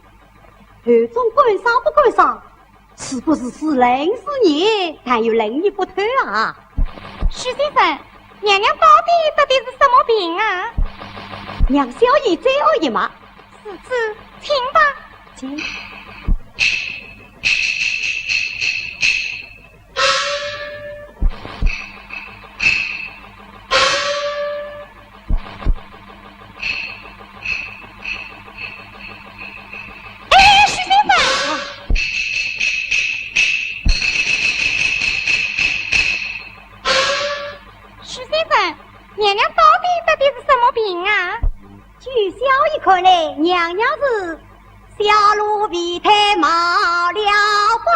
喉中干伤不干伤？是不是时冷时热，还有冷热不透啊？许先生，娘娘到底得的是什么病啊？让小医再按一脉。 是，是，请吧。请。哎，许先生！许先生，娘娘到底得的是什么病啊？ 据小医看来，娘娘是小儿胚胎冒了风，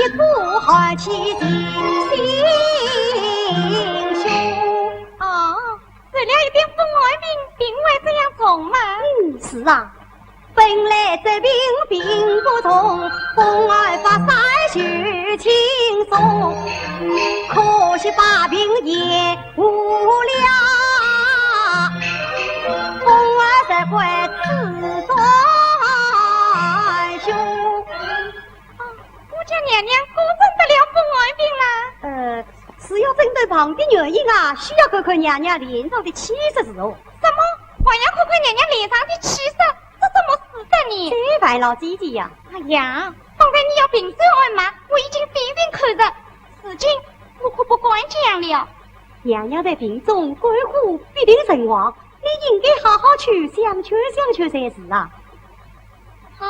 腰不寒气进心胸。哦，受了一点风寒病，病会这样重吗？嗯，是啊，本来这病并不重，风寒发散就轻松，可惜把病延误了，风寒才会刺中胸。 哦，我家娘娘果真得了风寒病啦。呃，是要诊断病的原因啊，需要看看娘娘脸上的气色是哦。什么？还要看看娘娘脸上的气色？这怎么使得呢？这烦劳姐姐呀。哎呀，方才你要凭手按脉，我已经定睛看着，如今我可不敢讲了。娘娘在病中，肝火必定甚旺，你应该好好去相劝相劝才是啊。 好，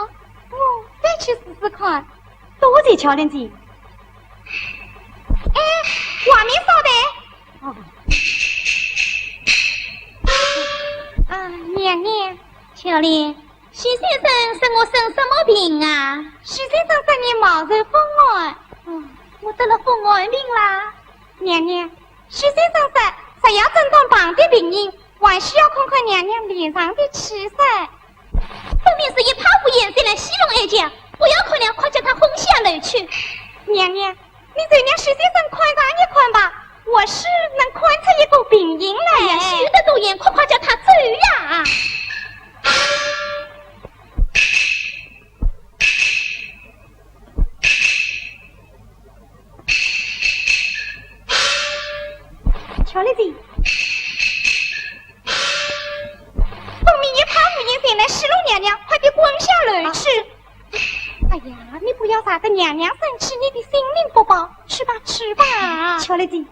我再去试试看。多谢巧莲姐。哎，外面稍等。哦。啊，娘娘。巧莲，许先生说我生什么病啊？许先生说你冒受风寒。哦，我得了风寒病啦。娘娘，许先生说，若要诊断病的病因， 还需要看看娘娘脸上的气色。分明是一派胡言，在那戏弄哀家，不要看了，快叫他滚下楼去。娘娘，你就让许先生看上一看吧，或许能看出一个病因来。哎呀，休得多言，快快叫他走呀！ 巧莲姐。分明一派胡言，在那戏弄娘娘，快点滚下楼去。哎呀，你不要惹得娘娘生气，你的性命不保，去吧，去吧。巧莲姐。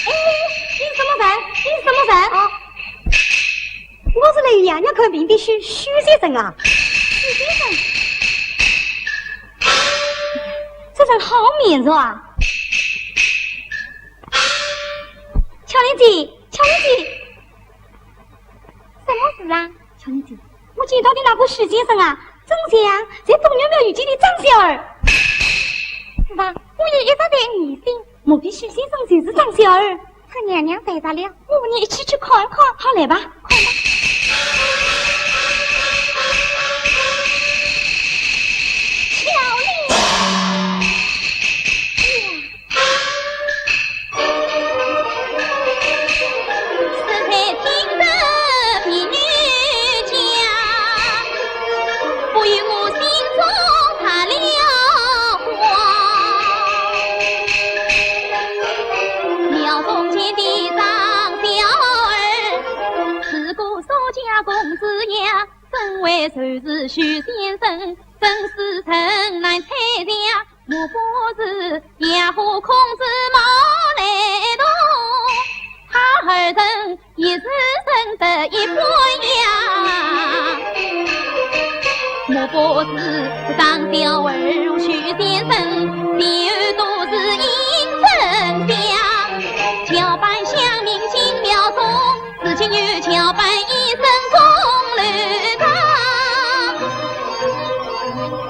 哎，你什么人？你什么人？啊，我是来与娘娘看病的许，许先生啊。许先生？这人好面熟啊。巧莲姐，巧莲姐。什么事啊？巧莲姐，我见到的那个许先生啊，真像在东岳庙遇见的张小二。是吧？我也一直在疑心，莫非许先生就是张小二？ 他娘娘在这里，我们一起去看看。好，来吧。快吧。巧莲。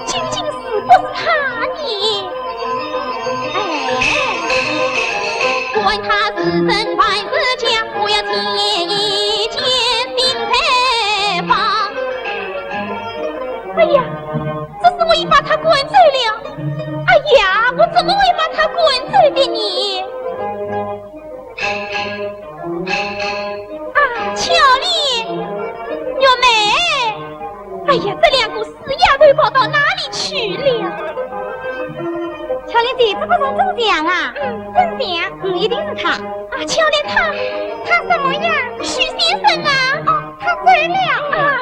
究竟是不是他呢？哎。哎呀，这是我已把他赶走了。哎呀，我怎么会把他赶走的呢？ 啊，巧莲，玉梅，哎呀，这两个死丫头跑到哪里去了？巧莲姐，这个人真像啊。嗯，真像。嗯，一定是他。啊，巧莲，他，他什么呀？许先生啊。哦，他走了啊。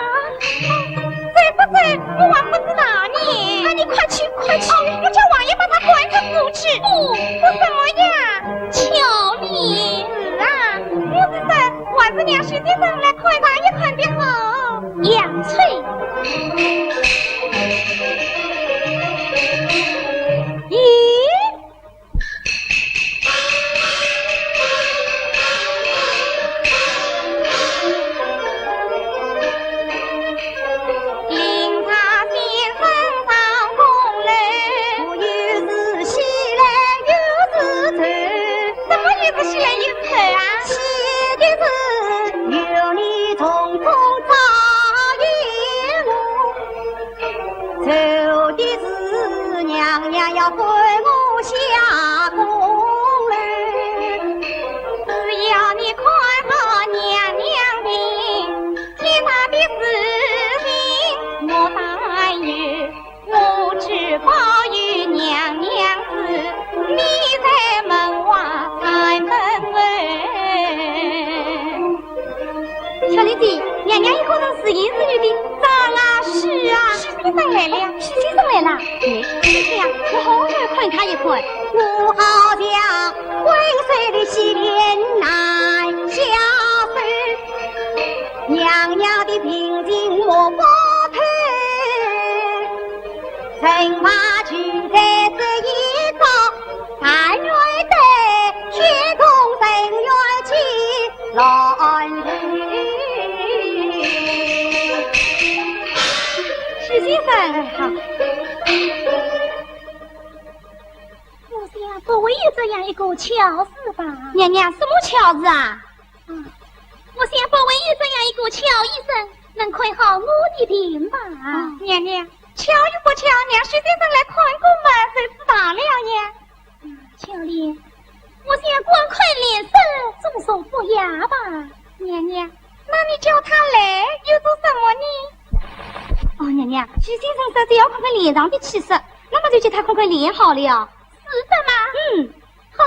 走不走，我还不知道呢。那你快去，快去。哦，我叫王爷把他赶出府去。不，不什么呀？巧莲。是啊，我是说，还是让上来看上一看的好。杨春。咦？怎么又是西来又是头啊？只要你看好娘娘病，其他的事情我担忧。我只保有娘娘事，你在门外看门。小李姐，娘娘一个人自言自语的，张啊，是啊。许先生来了。许先生来了？哎，你看呀，我好想看他一看。我好像昏睡的洗脸难下手，娘娘的病情我不透，人马聚在这一道，但愿得天同人愿起乱头。许先生，好。我想不会有这样一个巧事吧？娘娘，什么巧事啊？啊，我想不会有这样一个巧医生能看好我的病吧？啊，娘娘，巧与不巧，让许先生来看过嘛，就知道了呀。啊，巧莲，我想光看脸色，总说不雅吧？娘娘，那你叫他来又做什么呢？哦，娘娘，许先生说只要看看脸上的气色，那么就叫他看看脸好了。是的吗？嗯。好，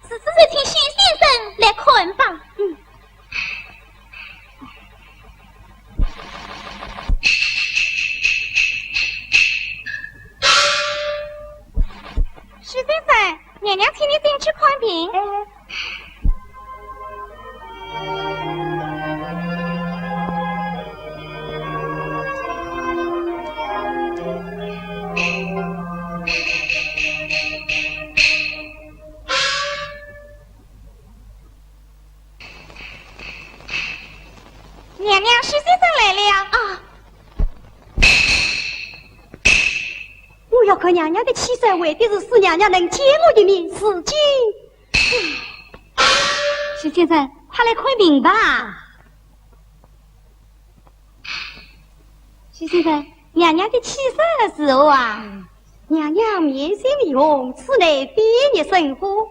如此就请许先生来看吧。嗯。许先生，娘娘请你进去看病。哎。 娘娘，许先生来了。啊。我要看娘娘的气色，为的是使娘娘能见我一面，如今。许先生，快来看病吧。 许先生，娘娘的气色如何啊？娘娘面色微红，此乃肺热生火，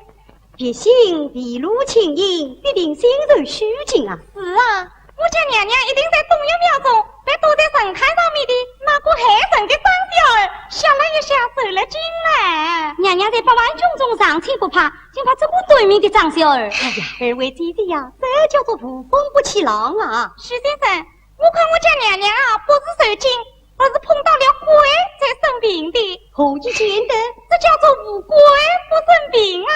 鼻息微露轻盈，必定心受虚惊啊。是啊，我家娘娘一定在东岳庙中被躲在神龛上面的那个害人的张小二，吓了一吓，受了惊啊。娘娘在百万军中尚且不怕， 竟怕这个短命的张小二。哎呀，二位姐姐呀，这叫做无风不起浪啊。许先生，我看我家娘娘啊，不是受惊，而是碰到了鬼才生病的。何以见得？这叫做无鬼不生病啊。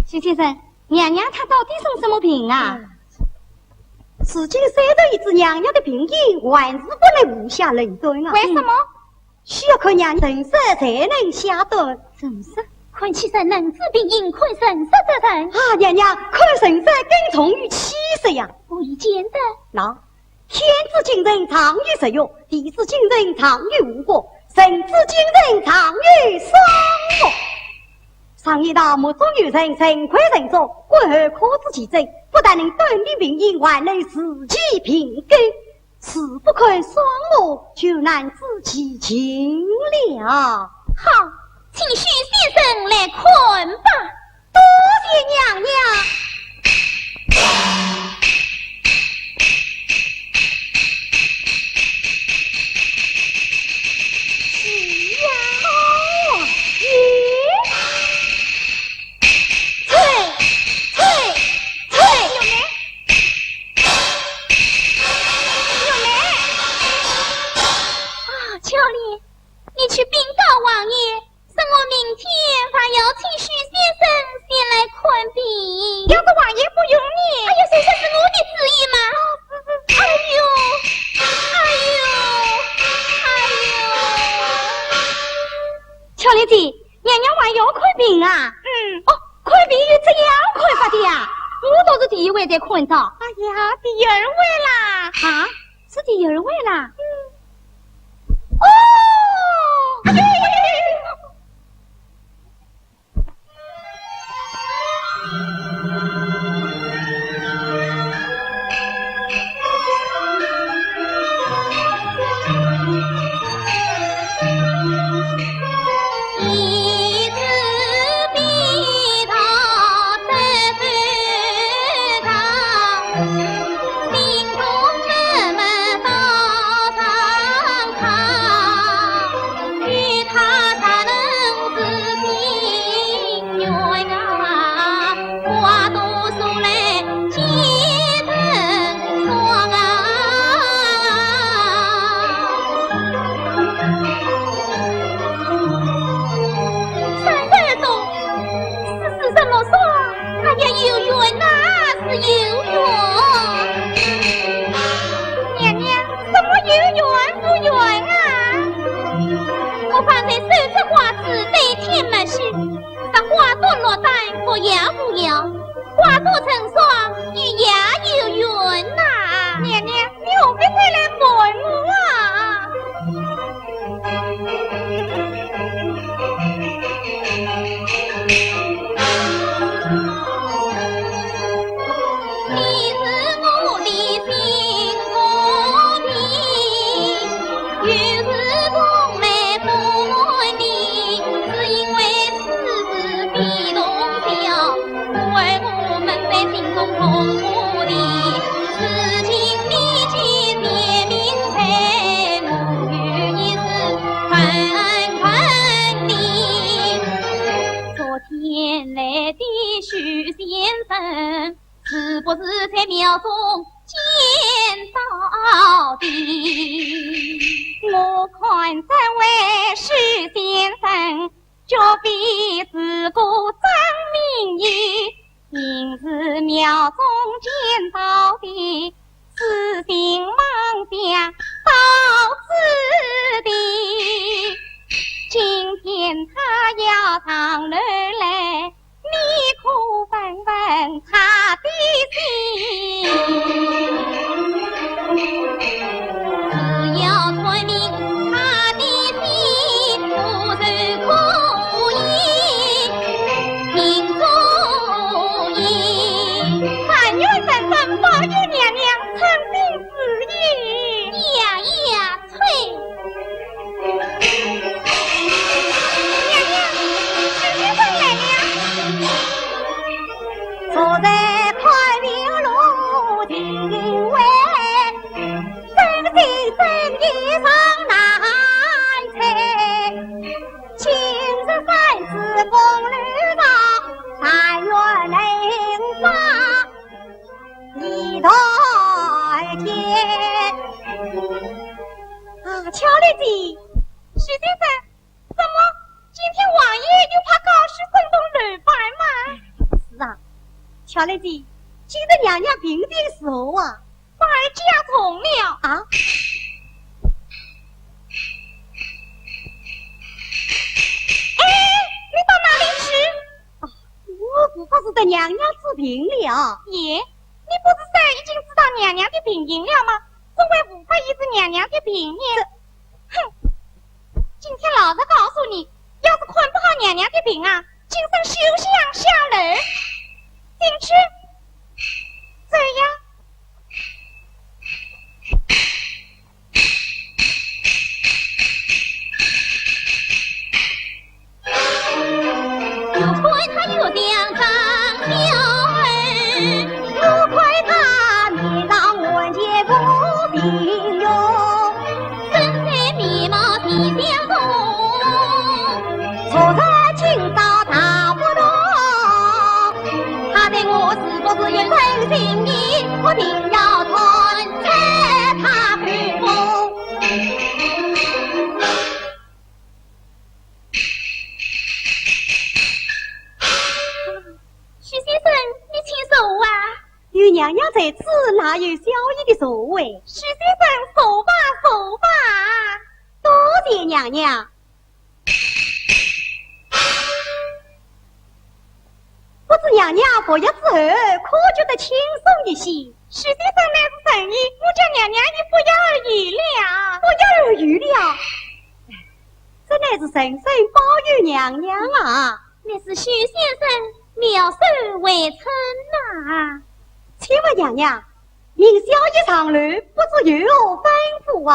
许先生，娘娘她到底生什么病啊？嗯。如今虽然已知娘娘的病因，还是不能妄下论断啊。为什么？ 需要看娘娘神色才能下断。神色？看气色能知病因，看神色则甚。啊，娘娘，看神色更重于气色呀。何以见得？喏，天之精神藏于日月，地之精神藏于五谷，人之精神藏于三木。常言道，目中有神，神亏神足，观后可知其真，不但能断定病因，还能治其病根。 除不看双目，就难知其情了。好，请许先生来看吧。多谢娘娘。是呀。哦，咦？退，退，退！有没？ 有没？啊，巧莲，你去禀告王爷，说我明天还要请许先生前来看病。要告才看到。哎呀，第二位啦！啊，是第二位啦？嗯。哦！哎呀！三十多，是，是什么说？哎呀，有缘呐，是有缘。娘娘，什么有缘无缘啊？我方才手执花枝，对天默许，这花朵落旦，不要不要，花朵成双，与爷有缘呐。娘娘，你何必再来烦我啊？昨天来的许先生，是不是在庙中见到的？我看这位许先生，绝非是个真名医，定是庙中见到的，是姓孟家道士的。今天他要上楼来，你可问问他的姓。只要说明他的姓，我就可以定主意。但愿神仙保佑娘娘称心如意。呀呀，催！娘娘，许先生来了。坐在看病路情为，真心真意上难猜。今日三次风雨上，但愿能发 一道天。啊，巧莲姐，许先生，怎么今天王爷又派高师生动楼板吗？是啊，巧莲姐，今日娘娘病情如何啊？反而加重了。啊？哎，你到哪里去？啊，我无法是得娘娘治病了。咦， 你不是说已经知道娘娘的病因了吗？怎会无法医治娘娘的病呢？这，哼！今天老实告诉你，要是看不好娘娘的病啊，今生休想下楼。进去，走呀。 又看他又像张小儿，又看他面上完全无病容，身材面貌齐相同。昨日今朝大不同，他对我是不是有真心意？我定要探出他口风。 许先生，你请坐啊。有娘娘在此，哪有小医的座位？许先生，坐吧，坐吧。多谢娘娘。不是娘娘服药之后，可觉得轻松一些。许先生乃是神医，我家娘娘已服药而愈了。服药而愈了？这乃是神圣保佑娘娘啊！乃是许先生妙手回春呐。请问娘娘，命小医上楼，不知有何吩咐啊？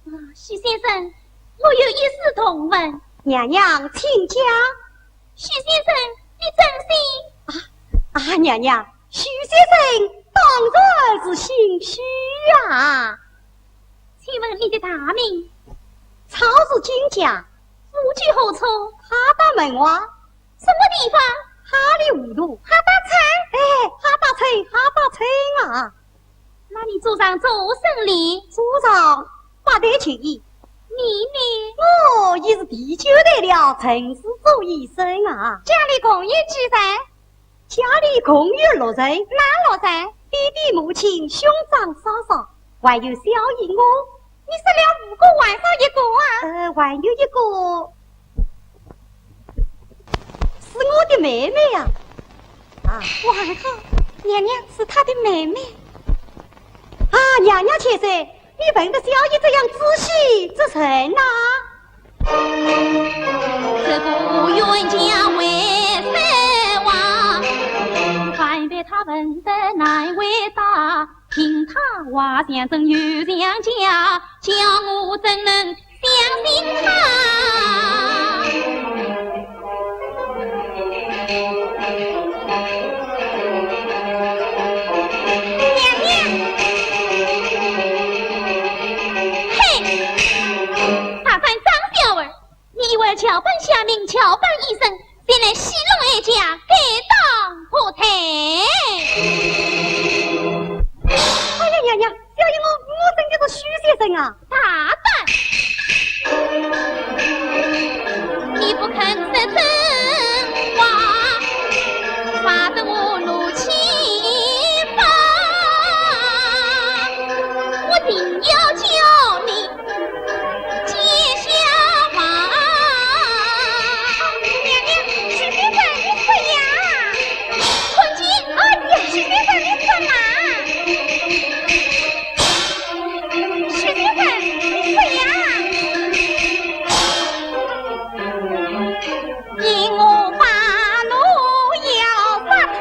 啊，许先生，我有一事同问。娘娘，请讲。许先生，你真姓？啊，啊，娘娘，许先生当然是姓许啊。请问你的大名？草字金甲。祖籍何处？哈达门外。什么地方？哈里糊涂。哈达村？哎，哈达村，哈达村啊。那你祖上做什么的？祖上八代求医。你呢？我已是第九代了，曾是做医生啊。家里共有几人？家里共有六人。哪六人？爹爹、母亲、兄长、嫂嫂，还有小医我。你说了五个，还少一个啊？呃，还有一个，是我的妹妹呀。啊。还好，娘娘是她的妹妹。啊，娘娘千岁，你问得小医这样仔细，这人呐？这个冤家为谁亡？万般他问得难回答，听他话像真又像假，叫我怎能相信他？娘娘！嘿，大胆张小二！ 你以为桥板下面桥板医生，前来戏弄哀家，该当何罪？哎呀呀呀，小医我，我真的是许先生啊！大胆！你不肯说真话，惹得我怒气发，我定要叫你 见笑吧。娘娘，许先生，你说呀？看见，哎呀，许先生，你说嘛？许先生，你说呀？因我把奴要杀他。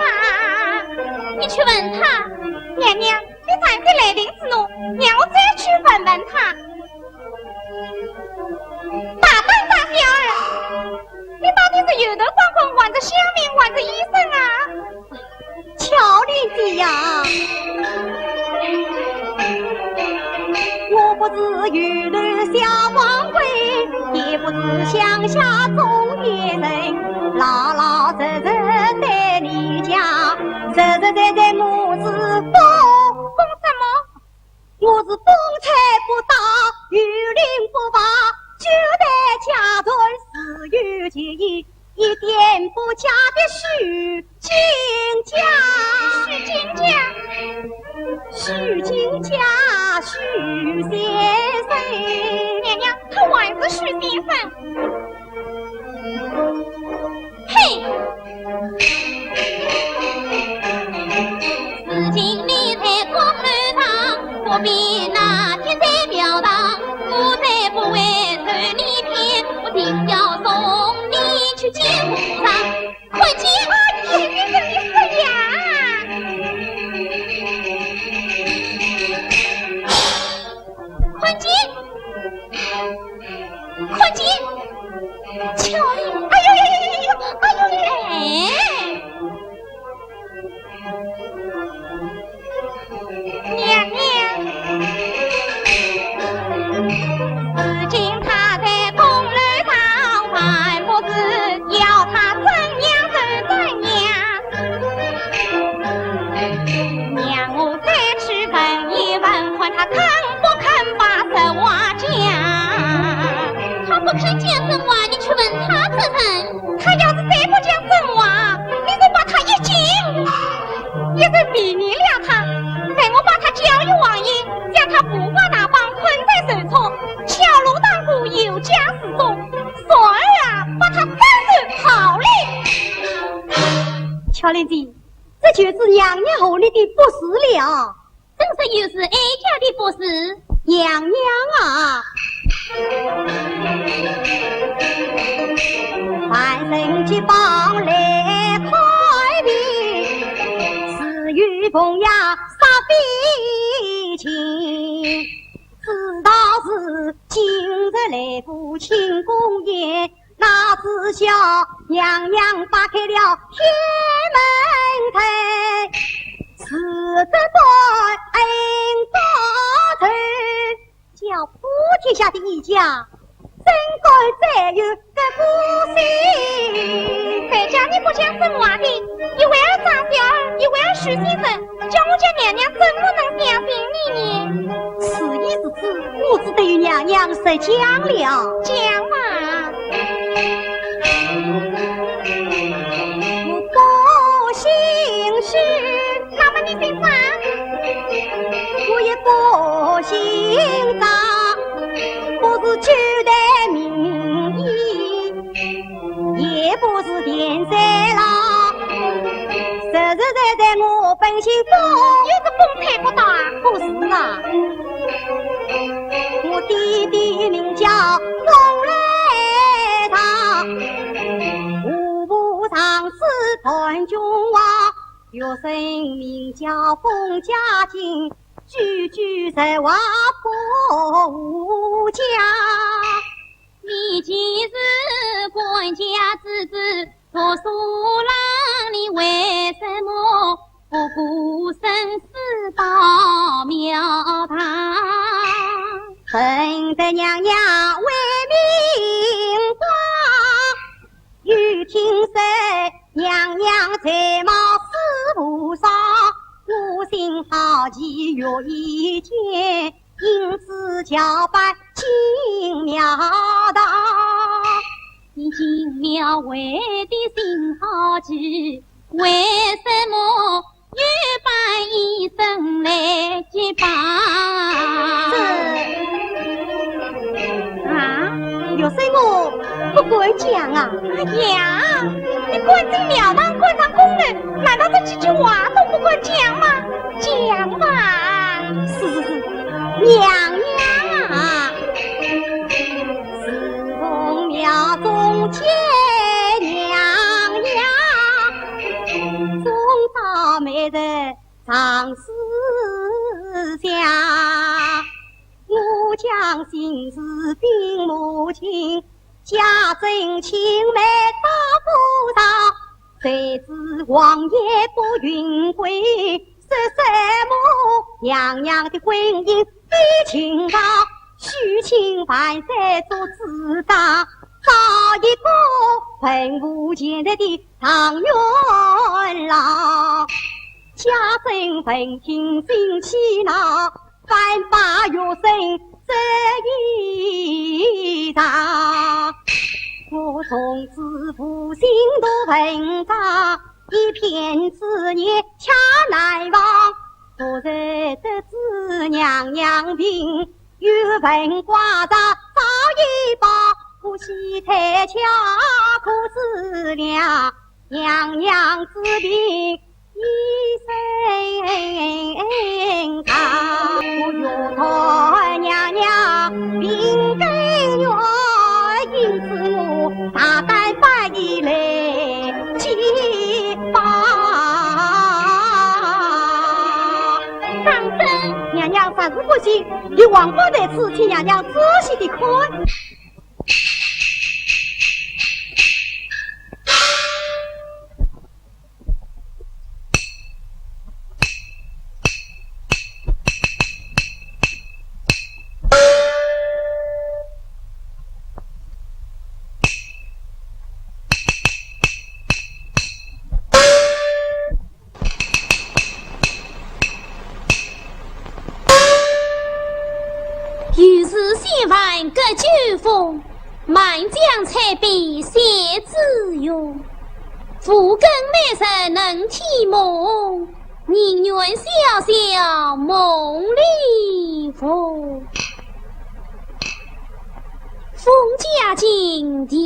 你去问他。娘娘， 你暂且来停止弄，让我再去问问他。大胆大小二，你到底是油头光棍，还是乡民，还是医生啊？巧莲姐呀，我不是油头小光棍，也不是乡下中年人，老老实实对你讲，实实在在我是疯。疯什么？我是风吹不倒，雨淋不坏，九代家传自有其一，一点不假的许金家。许金家？许金家，许先生。娘娘，他还是许先生。 嘿！如今你在宫楼上，不比那天在庙堂，我再不会受你骗，我定要送你去见和尚。看见？啊，你，你，你说呀？看见？ 看见？巧莲，哎呦呦呦呦呦，哎呦呦，哎！娘娘，如今他在宫楼上，还不知要他怎样就怎样。让我再去问一问，看他肯不肯把实话讲。他不肯讲真话，你去问他做甚？他要是再不讲真话，你就把他一剑，一人便宜了他，待我把他交与王爷，将他五花大绑捆在手中，敲锣打鼓游街示众，从而啊，把他斩首好了。小莲子，这就是娘娘和你的不是了。怎说又是哀家的不是？娘娘啊！万人皆帮来看病，只有凤爷煞费劲。知道是今日来赴庆功宴， 哪知晓娘娘打开了天门台，是这段恩高头，叫普天下的医家，怎敢再有个不信？哀家你不讲真话的，一会儿张小二，一会儿许先生， 叫我家娘娘怎么能相信你呢？事已至此，我只得与娘娘实讲了。讲嘛。我不姓许。那么你姓啥？我也不姓张，不是九代名医， 也不是田三郎，实实在在我本姓封。又是封推不到啊？不是啊，我爹爹名叫封来堂，户部尚书段君华，学生名叫封家进，句句实话不无假。 你既是官家之子，读书郎，你为什么不顾生死到庙堂？承得娘娘威名光，又听说娘娘才貌似无双，我心好奇，欲一见， 因此假扮进庙堂。你进庙为的心好奇，为什么又扮医生来揭榜？这……啊？学生我不敢讲啊。哎呀，你敢进庙堂，敢上宫楼，难道这几句话都不敢讲吗？ 讲吧。是，是，是，娘娘啊！自从庙中见娘娘，总到每日常思想。我将心事禀母亲， 家政青梅到府上，谁知王爷不允归，说什么娘娘的婚姻非亲上，许亲万岁做主张，找一个文武全才的状元郎。家政闻听心气恼， 反把学生这一场。我从此无心读文章，一片志业却难忘。昨日得知娘娘病，有文挂照早已报，我喜得巧，可知了娘娘之病 一身伤。我欲托娘娘病根源，因此我大胆扮衣来揭榜。当真？娘娘实是不信，有王法在此，请娘娘仔细地看。 又是仙凡隔九峰，满江彩笔写紫云。无根美人能天梦，宁愿潇潇梦里逢。封家进殿。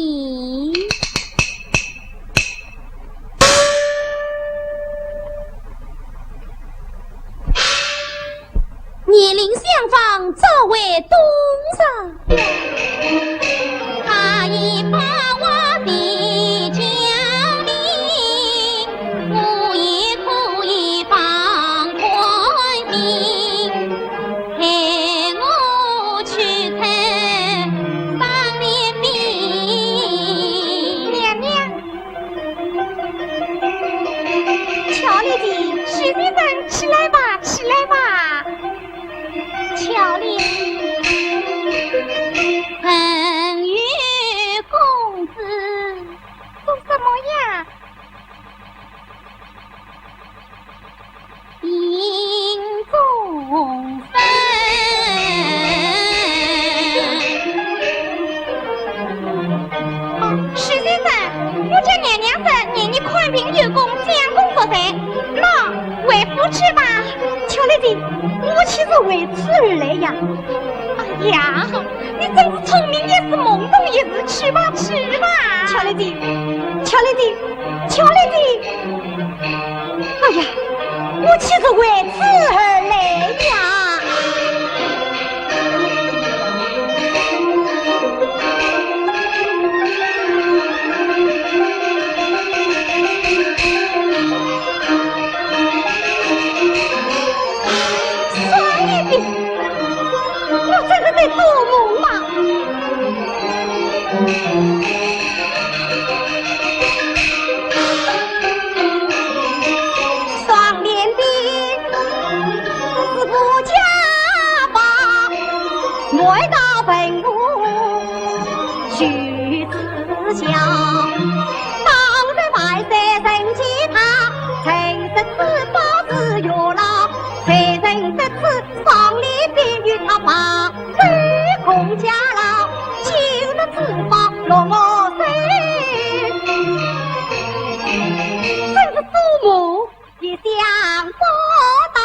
年龄相仿，早为东上。他已把我的家庭，我也可以放宽心，陪我去吃双连饼。娘娘，巧莲姐，许仙人，起来吧，起来吧。 巧莲。陈玉公子。做什么呀？饮中分。哦，许仙人，我家娘娘是年年看病有功，将功赎罪。喏， 回府去吧。巧莲姐，我岂是为此而来呀？哎呀，你真是聪明一时懵懂一时，去吧，去吧。巧莲姐，巧莲姐，巧莲姐。哎呀，我岂是为此而来呀？ 双连饼，我真的在做梦吗？双连饼，是我家宝，我到文武去 自小，当日万岁曾见他，谁识此宝是月老，谁人得此双连饼与他把，非空家老，就得此宝落我手。真是做梦。 也想不到。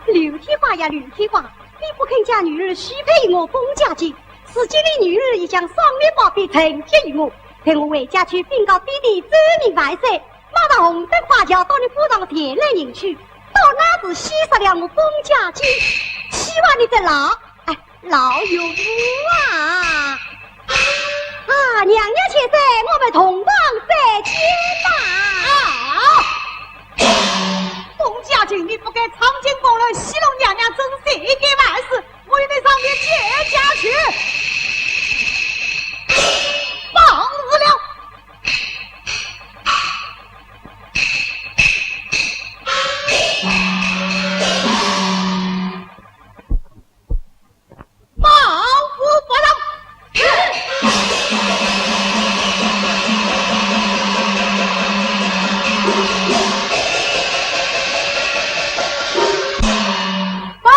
刘天华呀，刘天华，你不肯将女儿许配于我封家进，如今你女儿已将双连宝贝呈贴于我，待我回家去禀告爹爹，奏明万岁，马上红灯花轿到你府上前来迎娶，到那时先杀了我封家进，岂怕你这老，哎， 老岳父啊！啊，娘娘千岁，我们同房再见吧。啊！封家进，你不该闯进宫来戏弄娘娘，这是罪该万死，我与你上殿见驾去。放肆了！ 保护不当。是。报，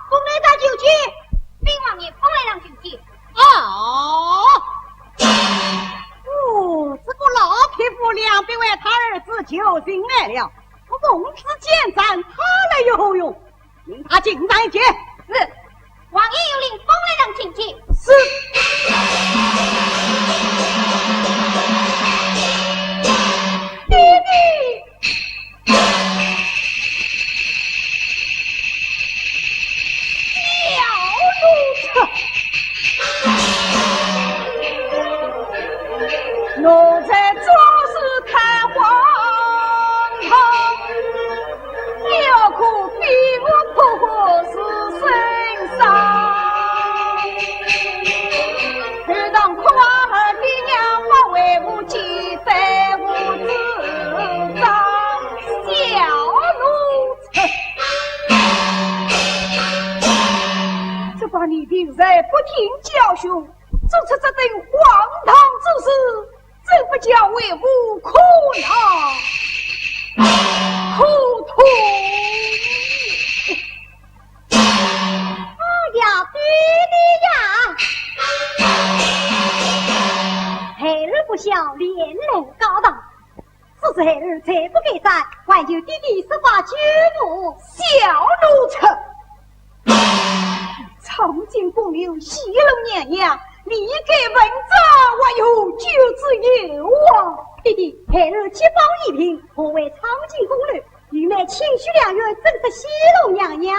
宫内大酒酒。禀王爷，宫内大酒酒。哦。哦，这个老匹夫两百万他儿子就进来了，我奉旨监斩，他来有何用？ 命他进来见。是。王爷有令，封来让进去。是。爹爹。小奴才。 奴才做事太荒唐，你要哭比我哭是身伤。就当哭啊，二爹娘把为父寄在我之上，小奴才。这把你平日不听教训， 做出这等荒唐之事，真不叫为父苦恼苦痛。哎呀，爹爹呀！孩儿不孝，连累高堂。 此事孩儿罪不该斩，还求爹爹释法救我。小奴才！闯进宫楼戏弄娘娘，你该问斩还有救之有啊！爹爹，孩儿急报一平，何为闯进宫楼？愚妹千许良缘，正是戏弄娘娘。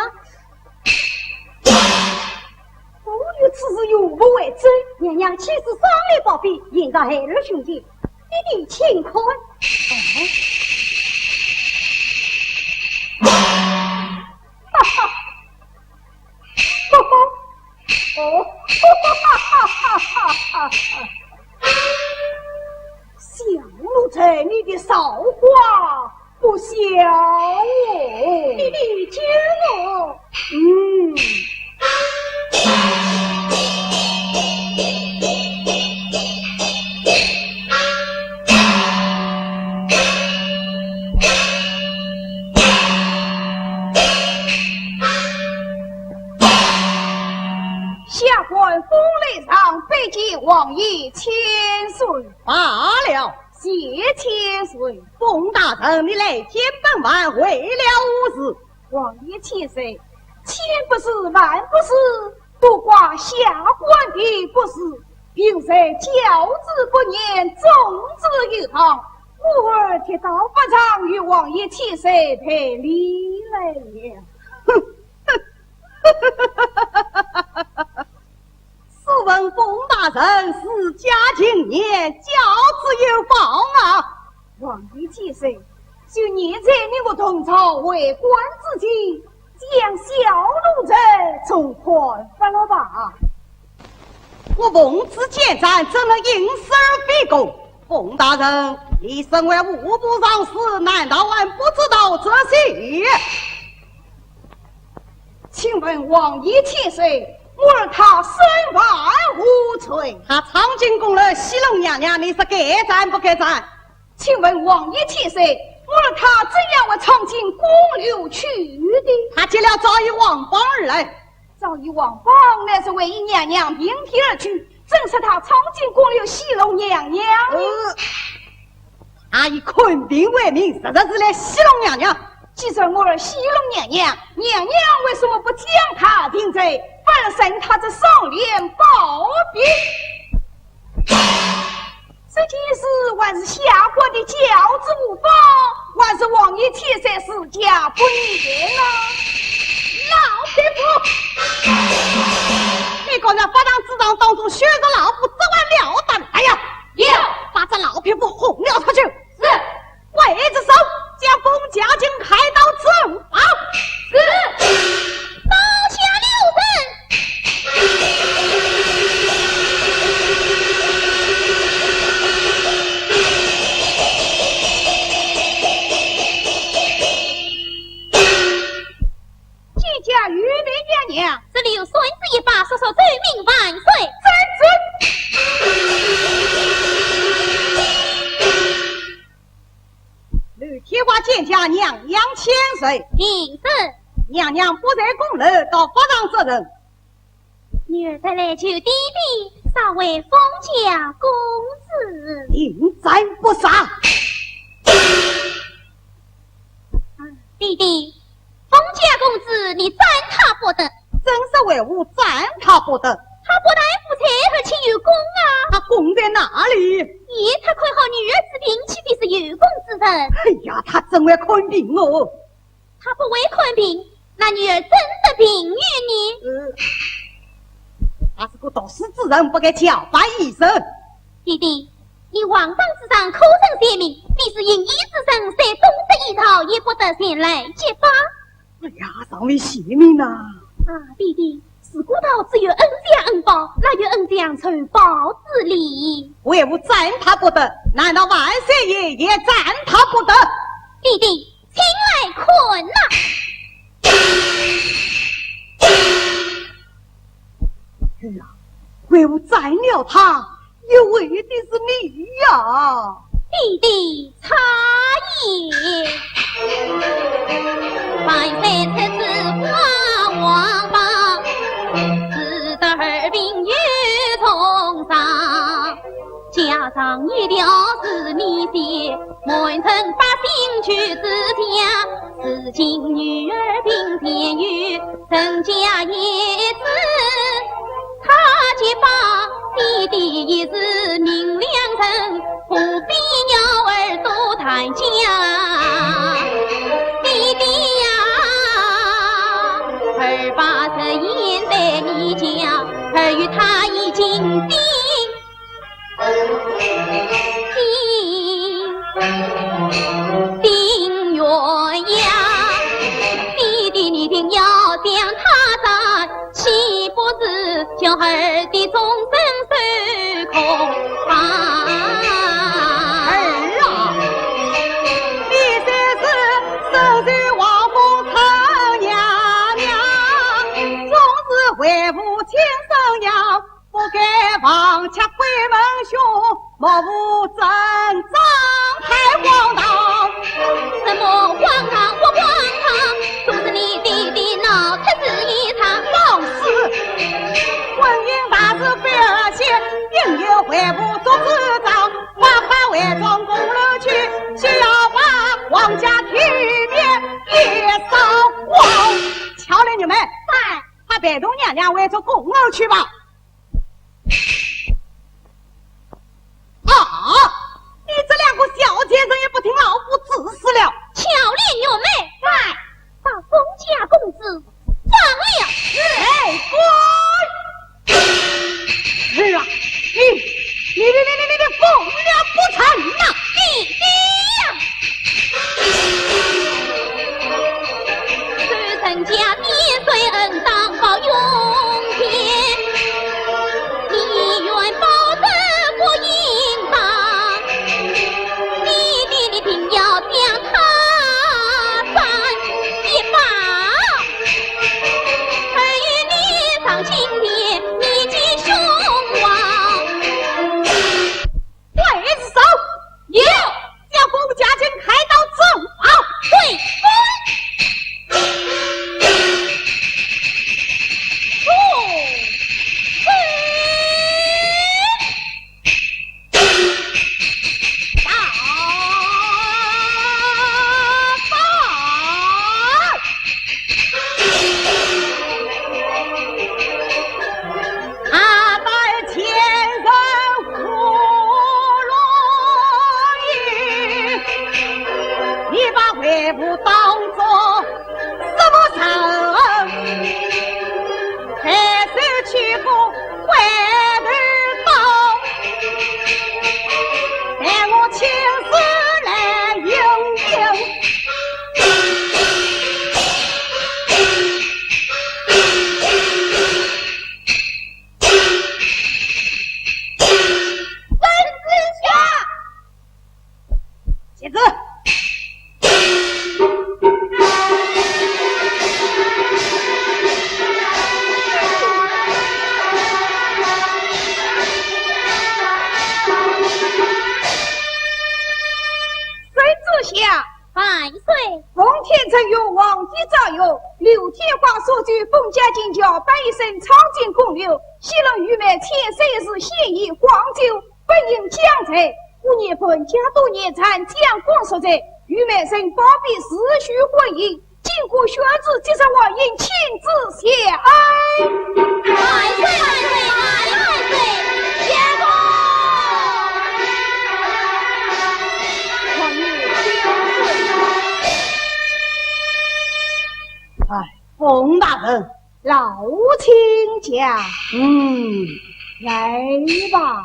我与此事有物为证，娘娘亲自赏赐宝贝，现在孩儿胸前，爹爹请看。哈哈，哈哈。哦，哈哈哈哈哈哈！小奴才，你的造化不小哦。爹爹救我！嗯。下官封雷上拜见王爷千岁。罢了。谢千岁。封大人，你来见本王为了何事？王爷千岁，千不是万不是，都怪下官的不是，平日教子不严，纵子有方，故而跌到法场，与王爷千岁赔礼来了。哼，哼。 试问封大人，自家进言，教子有方啊？王爷千岁，就念在你我同朝为官之情，将小奴才从宽发了吧。我奉旨监斩，怎能因私而废公？封大人，你身为户部尚书，难道还不知道这些？ 请问王爷千岁，我儿他身犯何罪？他闯进宫楼戏弄娘娘，你说该斩不该斩？请问王爷千岁，我儿他怎样会闯进宫楼去的？他接了赵姨王榜而来。赵姨王榜乃是为娘娘平地而去，怎说他闯进宫楼戏弄娘娘呢？呃， 他以看病为名，实在是来戏弄娘娘。既然我儿戏弄娘娘，娘娘为什么不将他定罪，反而赏他这赏脸宝笔？这件事还是下官的教子无方，还是王爷千岁自家不严呢？老匹夫！你敢在法场之上当众羞辱老夫，这还了得？哎呀，有！把这老匹夫轰了出去。 是。刽子手，将封家进开刀处罚。是。刀下留人。见驾愚妹娘娘。这里有扇子一把，速速奏明万岁。遵旨。 刘天华见驾，娘娘千岁。平身。娘娘不在宫楼，到法场作甚？女儿特来求爹爹，赦为封家公子。定斩不赦。啊，爹爹， 封家公子，你斩他不得。怎说为何斩他不得？他不但无罪，而且有功啊。他功在哪里？以他看好女儿之病，岂非是有功之人？哎呀，他怎会看病哦？他不会看病，那女儿怎得病愈呢？呃，他是个读书之人，不该叫板医生。爹爹，你皇榜之上可曾写明，非是行医之人，虽懂得医道，也不得前来揭榜。 哎呀，尚未写明呐。啊，爹爹，自古道只有恩将恩报，哪有恩将仇报之理？为何斩他不得？难道万岁爷也斩他不得？爹爹，请来看呐。哎呀，为何斩了他， 又为的是你呀。爹爹差也。万岁出子挂皇榜，只得儿病又重伤。家上一条是你写，满城百姓求子家。如今女儿病前有，人家也知。 他既把爹爹一事明两层，何必要儿多心鸳鸯，你的你定要将他斩，岂不是叫儿的终身受苦啊？儿啊，你虽是身受王府臭娘娘，总是为父亲生养， 不该忘却闺门兄，目无尊长太荒唐。什么荒唐不荒唐？都是你弟弟闹出这一场。放肆！婚姻大事非儿戏，应由为父做主张，花花为中宫楼去，就要把皇家体面也扫光。巧莲、玉梅，在。把陪同娘娘回出宫楼去吧。 啊！你这两个小贱人也不听老夫指示了。巧莲、玉梅，在。把封家公子放了。哎，滚！儿啊，你，你，你，你，你，你疯了不成呐？你，你呀！ 谁人家滴水恩当报永天，你愿报这个应当，你，你，你定要将他斩一把，而与你上青天，你的兄王。 带子走。有。将封家进开刀正法。对。哦。嘿。打。 阿爸千人无路也，你把为父当作什么人？抬手去过回头刀，待我亲自来应应。 接旨。圣旨下。万岁。奉天承运，皇帝诏曰，刘天化所救封家进，叫板一声闯进宫楼，戏弄愚昧，千岁是现已黄酒， 本应将罪，故念本家多年斩将功赎罪，愚昧人包庇自许婚姻，今故宣旨即日还印，请旨谢恩。万岁，万岁，万岁，谢公。哎，封大人， 老亲家。嗯。来吧。